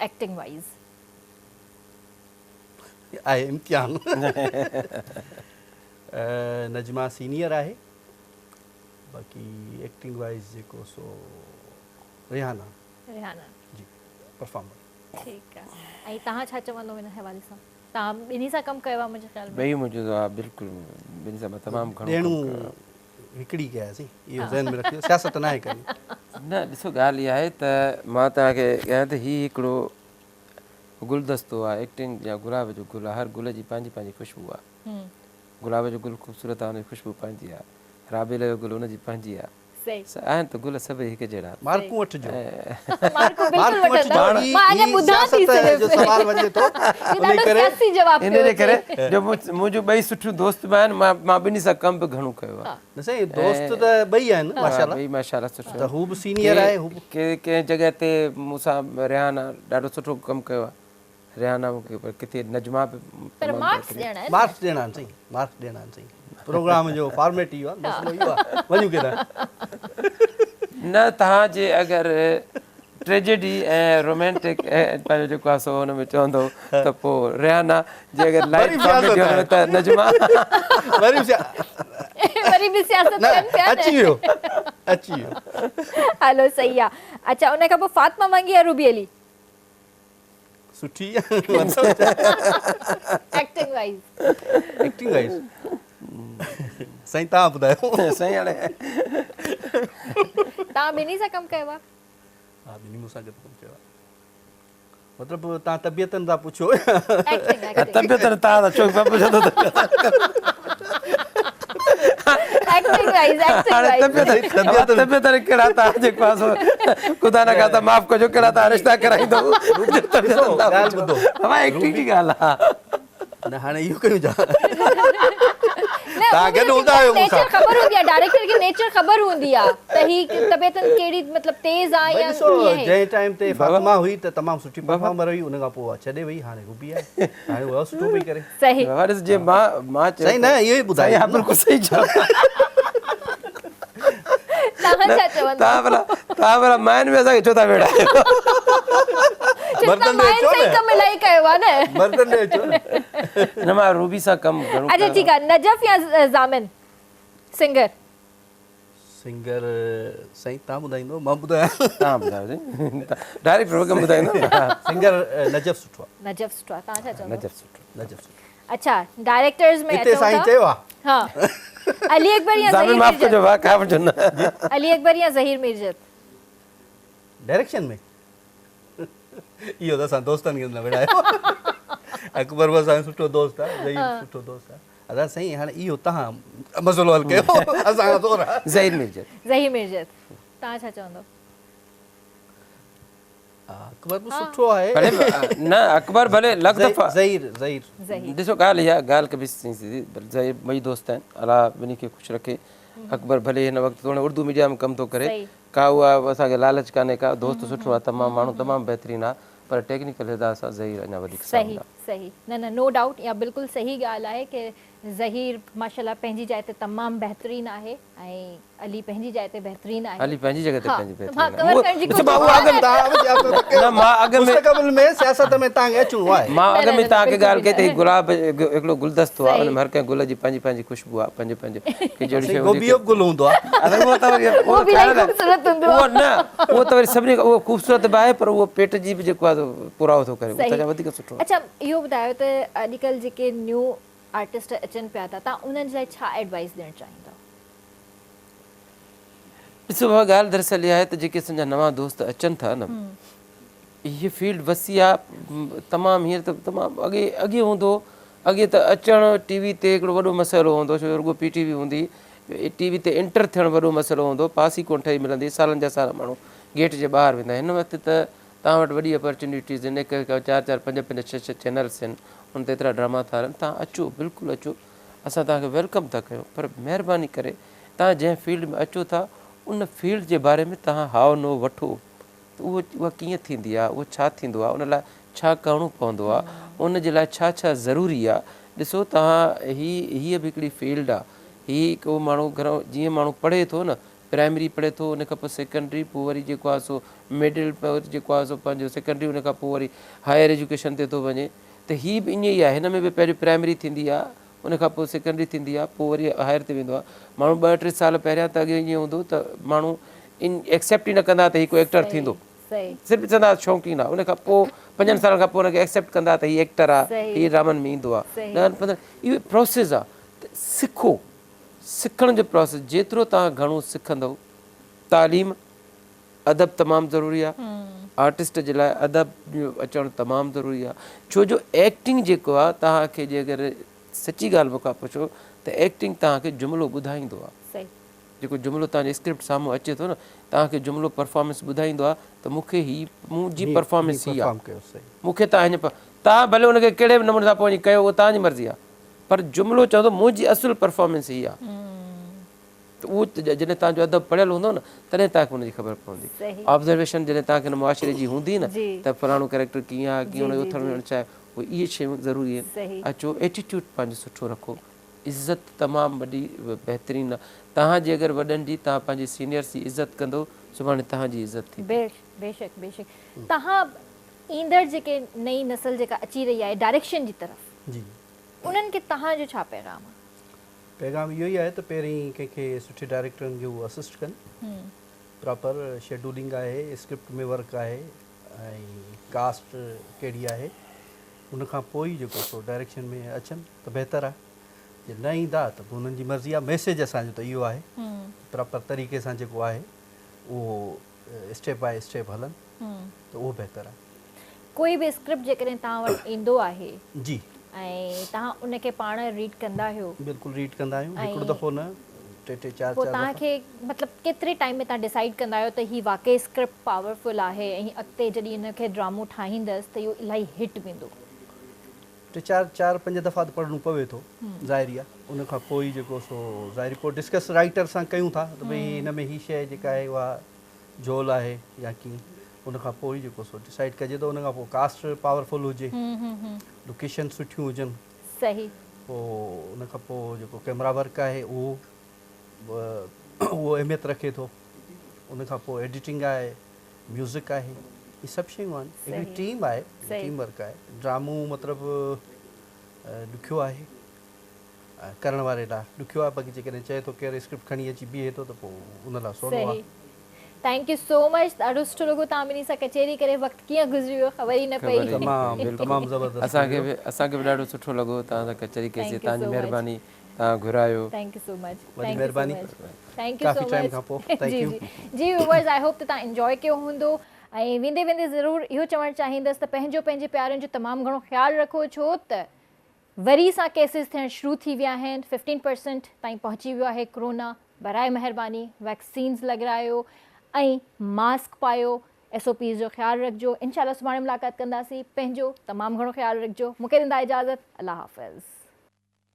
ايڪٽنگ وائيز؟ آهي امتحان نجمه سينيئر آهي. باقي ايڪٽنگ وائيز جيڪو سو ريحانه. ريحانه جي پرفارمر. ٺيڪ آ ۽ توهان ڇا چوندو ان حوالي سان توهان ٻنهي سان ڪم ڪيو آ منهنجي خيال ۾. ٻئي منهنجو ها بلڪل ٻنهي سان مان تمام گهڻو ڪم ڪيو آ. هڪڙي ڪياسين اهو ذهن ۾ رکجو سياست ناهي ڪرڻي. نه ڏسو ڳالهه اها آهي ته مان توهان کي ڳايان ته هي هڪڙو گلدستو آ ايڪٽنگ يا گلاب جو گل آ هر گل جي پنهنجي پنهنجي خوشبو آ. گلاب جو گل خوبصورت آ ان جي خوشبو پنهنجي آ رابيل جو گل ان جي پنهنجي آ آهن ته گل سڀئي هڪ جهڙا. مارڪون وٺجو. مارڪون بلڪل وٺندا مان اڃا ٻڌان ٿي سياست جو سوال وڃي ٿو ان ڪري سياسي جواب ان جي ڪري جو منهنجون ٻئي سٺيون دوست به آهن مان ٻنهي سان ڪم به گهڻو ڪيو آ. نه سائين دوست ته ٻئي آهن ماشاءالله ٻئي ماشاءالله سٺو ته هو به سينيئر آهي هو به ڪنهن جڳهه تي مون سان ريحانه ڏاڍو سٺو ڪم ڪيو آ. ريحانه مون کي پر ڪٿي نجمه به پر مارڪس ڏيڻا آهن مارڪس ڏيڻا آهن سائين مارڪس ڏيڻا آهن سائين پروگرام جو فارميٽ اهو آهي مسئلو اهو آهي وڃون ڪيڏانهن نه توهان جي اگر ٽريجڊي ۽ رومانٽڪ پنهنجو جيڪو آهي سو ان ۾ چوندو ته پوء ريحانه جي اگر لائيٽ ڪاميڊي هن ۾ ته نجمه وري به وري به سياست ڪن پيا اچي ويو اچي ويو هلو صحيح آهي اڇا ان کان پوء فاطمه منگي يا روبي علي سٺي ايڪٽنگ وائيز ايڪٽنگ وائيز سائين توهان ٻڌايو سائين هاڻي توهان ٻنهي سان ڪم ڪيو آهي ها ٻنهي مون سان گڏ ڪم ڪيو آهي مطلب توهان طبيعتن تان پڇو طبيعتن تان ڇو پڇو ٿو ايڪٽنگ وائيز ايڪٽنگ وائيز طبيعت طبيعت ڪهڙا تان جيڪو آ سو خدا نه خاصه معاف ڪجو ڪهڙا تان رشتا ڪرائيندو طبيعت ڳالهه ٻڌو بابا ايڪٽنگ جي ڳالهه آ نه هاڻي اهو ڪيون جا توهان گڏ هوندا آهيو مون سان. نيچر خبر هوندي آهي ڊائريڪٽر کي نيچر خبر هوندي آهي ته هي طبيعتن ڪهڙي مطلب تيز آهي يا ڏسو جنهن ٽائيم تي فاطمه هئي ته تمام سٺي پرفارمر هئي ان کان پوء اها ڇڏي وئي هاڻي روبي آهي هاڻي اها سٺو پئي ڪري. صحيح. بابا ڏس جي مان مان چيو سائين نه اهو ئي ٻڌايو سائين ها بلڪل صحيح چيو. توهان ڇا چوندؤ؟ توهان ڀلا توهان ڀلا ماين ۾ اسان کي ڇو ٿا ويڙهايو؟ مردن ڏي اچو نه. ڪم الاهي ڪيو آهي نه. مردن ڏي اچو نه. نه مان روبي سان ڪم گهڻو اڇا ٺيڪ آهي نجف يا ضامن سنگر؟ سنگر سائين توهان ٻڌائيندو مان ٻڌايان. توهان ٻڌايو سائين ڊائريڪٽ پروگرام ٻڌائيندو نه. سنگر نجف سٺو آهي. نجف سٺو آهي توهان ڇا چوندو؟ نجف سٺو. نجف سٺو. اڇا ڊائريڪٽرز ۾ اچون ٿا. سائين چيو آ. ها علي اڪبر يا ظهير معاف ڪجو وا ڪاوڙجو نه. علي اڪبر يا ظهير ميرجت؟ ڊائريڪشن ۾ اهو ته اسان دوستن کي نه وڙهايو. اڪبر به اسان جو سٺو دوست آ ظهير به سٺو دوست آ. ادا سائين هاڻي اهو توهان مسئلو حل ڪيو اسان کان زور آ. ظهير ميرجت. ظهير ميرجت توهان ڇا چوندو؟ اڪبر به سٺو آهي. ڀلي نه اڪبر ڀلي لک دفعا. ظهير ظهير. ڏسو ڳالهه اها ڳالهه ڪبي سڌي ظهير ٻئي دوست آهن الله ٻنهي کي خوش رکي اڪبر ڀلي هن وقت توڻي اردو ميڊيا ۾ ڪم ٿو ڪري ڪا اها اسان کي لالچ ڪانهي ڪا دوست سٺو آهي تمام ماڻهو تمام بهترين آهي پر ٽيڪنيڪل حساب سان ظهير اڃا وڌيڪ صحيح صحيح نه نه نو ڊائوٽ اها بلڪل صحيح ڳالهه آهي ڪي ظهير ماشاءالله پنهنجي جاء تي تمام بهترين آهي ۽ علي پنهنجي جاء تي بهترين آهي. علي پنهنجي جڳهه تي پنهنجي بهترين آهي. مان ڪور ڪرڻ جي ڪوشش نه مان اڳ ۾ مستقبل ۾ سياست ۾ توهان کي اچڻو آهي. مان اڳ ۾ توهان کي ڳالهه ڪئي ته هي گلاب هڪڙو گلدستو آهي ان ۾ هر ڪنهن گل جي پنهنجي پنهنجي خوشبو آهي پنهنجو پنهنجو ڪي جهڙي شيء هوندي گوبيو به گل هوندو آهي. اهو ته وري اهو به الاهي خوبصورت هوندو آهي. اهو نه اهو ته وري سڀني کان اهو خوبصورت به آهي پر اهو پيٽ جي به جيڪو آهي سو پورائو ٿو ڪري اهو ته اڃا وڌيڪ سٺو آهي. اڇا اهو ٻڌايو ته اڄڪلهه جيڪي نيو آرٽسٽ اچن پيا ٿا توهان انهن جي لاء ڇا ايڊوائيس ڏيڻ چاهيندؤ؟ ڏسو بابا ڳالهه دراصل اها آهي ته جيڪي اسان جا نوان دوست اچن ٿا نه هي فيلڊ وسيع آهي تمام هينئر ته تمام اڳي اڳي هوندو هو اڳي ته اچڻ ٽي وي تي هڪڙو وڏو مسئلو هوندو ڇو جو رڳو پي ٽي وي هوندي هئي ٽي وي تي انٽر ٿيڻ وڏو مسئلو هوندو هو پاس ئي ڪونه ٺهي ملندي هئي سالن جا سال ماڻهو گيٽ جي ٻاهر ويندا هن وقت ته توهان وٽ وڏي اپرچونيٽيز آهن هڪ هڪ چار چار پنج پنج ڇهه ڇهه چينلس آهن ان تي ايترا ڊراما ٿا هلن توهان اچو بلڪل اچو اسان توهان کي welcome ٿا ڪيون پر مهرباني ڪري توهان جنهن فيلڊ ۾ اچو ٿا ان فيلڊ جي باري ۾ توهان هاء نو وٺو ته اهو اها ڪيئن ٿيندي آهي اهو ڇا ٿيندو آهي ان لاء ڇا ڪرڻو پوندو آهي ان جي لاء ڇا ڇا ضروري آهي ڏسو توهان هي هيء به هڪڙي فيلڊ آهي هي ڪو ماڻهو گهڻو جيئن ماڻهو پڙهي ٿو نه پرائمري پڙهي ٿو ان کان پوء سيڪنڊري پوء وري جيڪو آهي سو مڊل جيڪو آهي سو پنهنجو سيڪنڊري ان کان پوء وري هائر ايجوڪيشن تي ٿو وڃي ته هي به ائين ئي آهي هن ۾ به پهريون پرائمري ٿيندي آهي ان کان پوء سيڪنڊري ٿيندي آهي پوء وري هائر تي ويندو آهي ماڻهو ٻه ٽي سال پهريان ته اڳي ائين هوندو ته ماڻهو ان ايڪسيپٽ ئي نه ڪندا ته هي ڪو ايڪٽر ٿيندو صرف ڏسندا هئا شوقين آهي ان کان پوء پنجن سالن کان پوء ان کي ايڪسيپٽ ڪندا ته هي ايڪٽر آهي هي ڊرامن ۾ ايندو آهي ڏهن پندرهن اهو پروسيس آهي ته سکو سکڻ جو پروسيس جيترو توهان گهڻو سکندو تعليم ادب تمام ضروري آ آرٽسٽ جي لاء ادب جو اچڻ تمام ضروري آ ڇو جو ايڪٽنگ جيڪو آ توهان کي جي اگر سچي ڳالهه مون کان پڇو ته ايڪٽنگ توهان کي جملو ٻڌائيندو آ جيڪو جملو توهان جي اسڪرپٽ سامهون اچي ٿو نه توهان کي جملو پرفارمنس ٻڌائيندو آ ته مون کي هي منهنجي پرفارمنس هي آ مون کي توهان هن توهان ڀلي ان کي ڪهڙي به نموني سان پوء وڃي ڪيو اهو توهان جي مرضي آ پر جملو چوندو منهنجي اصل پرفارمنس هي آ ته اهو جڏهن توهان جو ادب پڙهيل هوندو نه تڏهن توهان کي ان جي خبر پوندي. آبزرويشن جڏهن توهان کي ان معاشري جي هوندي نه ته فلاڻو ڪريڪٽر ڪيئن آهي ڪيئن ان جو اٿڻ ويهڻ ڇا آهي پوء اهي شيون ضروري آهن. اچو ايٽيٽيوڊ پنهنجو سٺو رکو. عزت تمام وڏي بهترين آهي. توهان جي اگر وڏن جي توهان پنهنجي سينيئرس جي عزت ڪندو سڀاڻي توهان جي عزت ٿيندي. بيشڪ بيشڪ توهان ايندڙ جيڪي نئين نسل جيڪا اچي رهي آهي ڊائريڪشن جي طرف انهن کي توهان جو ڇا پيغام آهي؟ پيغام اهو ئي آهي ته پهرين ڪنهن کي سٺي ڊائريڪٽرن کي هو اسسٽ ڪن، پراپر شيڊولنگ آهي، اسڪرپٽ ۾ ورڪ آهي ۽ ڪاسٽ ڪهڙي آهي ان کان پوء ئي جيڪو سو ڊائريڪشن ۾ اچن ته بهتر آهي جي نه ايندا ته پوء انهن جي مرضي آهي ميسيج اسان جو ته اهو آهي پراپر طريقي سان جيڪو آهي اهو اسٽيپ باء اسٽيپ هلن ته اهو بهتر آهي. ڪوئي به اسڪرپٽ جيڪڏهن توهان وٽ ايندو آهي جي ۽ توهان ان کي پاڻ ريڊ ڪندا آهيو. بلڪل ريڊ ڪندا آهيون هڪڙو دفعو نه ٽي ٽي چار چار دفعا. پوء توهان کي مطلب ڪيتري ٽائيم ۾ توهان ڊسائيڊ ڪندا آهيو ته هي واقعي اسڪرپٽ پاورفل آهي ۽ اڳتي جڏهن ان کي ڊرامو ٺاهيندس ته اهو الاهي هٽ ويندو. ٽي چار چار پنج دفعا ته پڙهڻو پوي ٿو ظاهري آهي ان کان پوء ئي جيڪو سو ظاهري پوء ڊسڪس رائيٽر سان ڪيون ٿا ته ڀئي هن ۾ هي شيء جيڪا آهي اها جهول آهي يا ڪيئن ان کان پوء ئي جيڪو سو ڊسائيڊ ڪجي ٿو ان کان پوء ڪاسٽ پاورفل هجي لوڪيشن سٺيون هجن صحيح پوء ان کان پوء جيڪو ڪيمرا ورڪ آهي اهو اهو اهميت رکي ٿو ان کان پوء ايڊيٽنگ آهي ميوزڪ آهي هي سڀ شيون آهن هڪڙي ٽيم آهي ٽيم ورڪ آهي ڊرامو مطلب ڏکيو آهي ڪرڻ واري لاء ڏکيو آهي باقي جيڪڏهن چئي ٿو ڪير اسڪرپٽ کڻي اچي بيهي ٿو ته پوء ان لاء سولو آهي. Thank you so much ڏاڍو سٺو لڳو توهان ٻنهي سان ڪچهري ڪري وقت ڪيئن گذري ويو خبر ئي نه پئي. تمام تمام زبردست اسان کي به اسان کي به ڏاڍو سٺو لڳو توهان سان ڪچهري ڪئي سي توهان جي مهرباني توهان گهرايو. Thank you so much وڏي مهرباني thank you coffee time کان پوء thank you. جي ويوئرز I hope ته توهان انجوائي ڪيو هوندو ۽ ويندي ويندي ضرور اهو چوڻ چاهيندس ته پنهنجو پنهنجي پيارن جو تمام گهڻو خيال رکو ڇو ته وري سان ڪيسز ٿيڻ شروع ٿي ويا آهن ففٽين پرسنٽ تائين پهچي ويو آهي ڪرونا برائي مهرباني ويڪسينز لڳرايو ۽ ماسڪ پايو ايس او پيز جو خيال رکجو انشاء الله سڀاڻي ملاقات ڪنداسين پنهنجو تمام گهڻو خيال رکجو مونکي ڏيندا اجازت الله حافظ.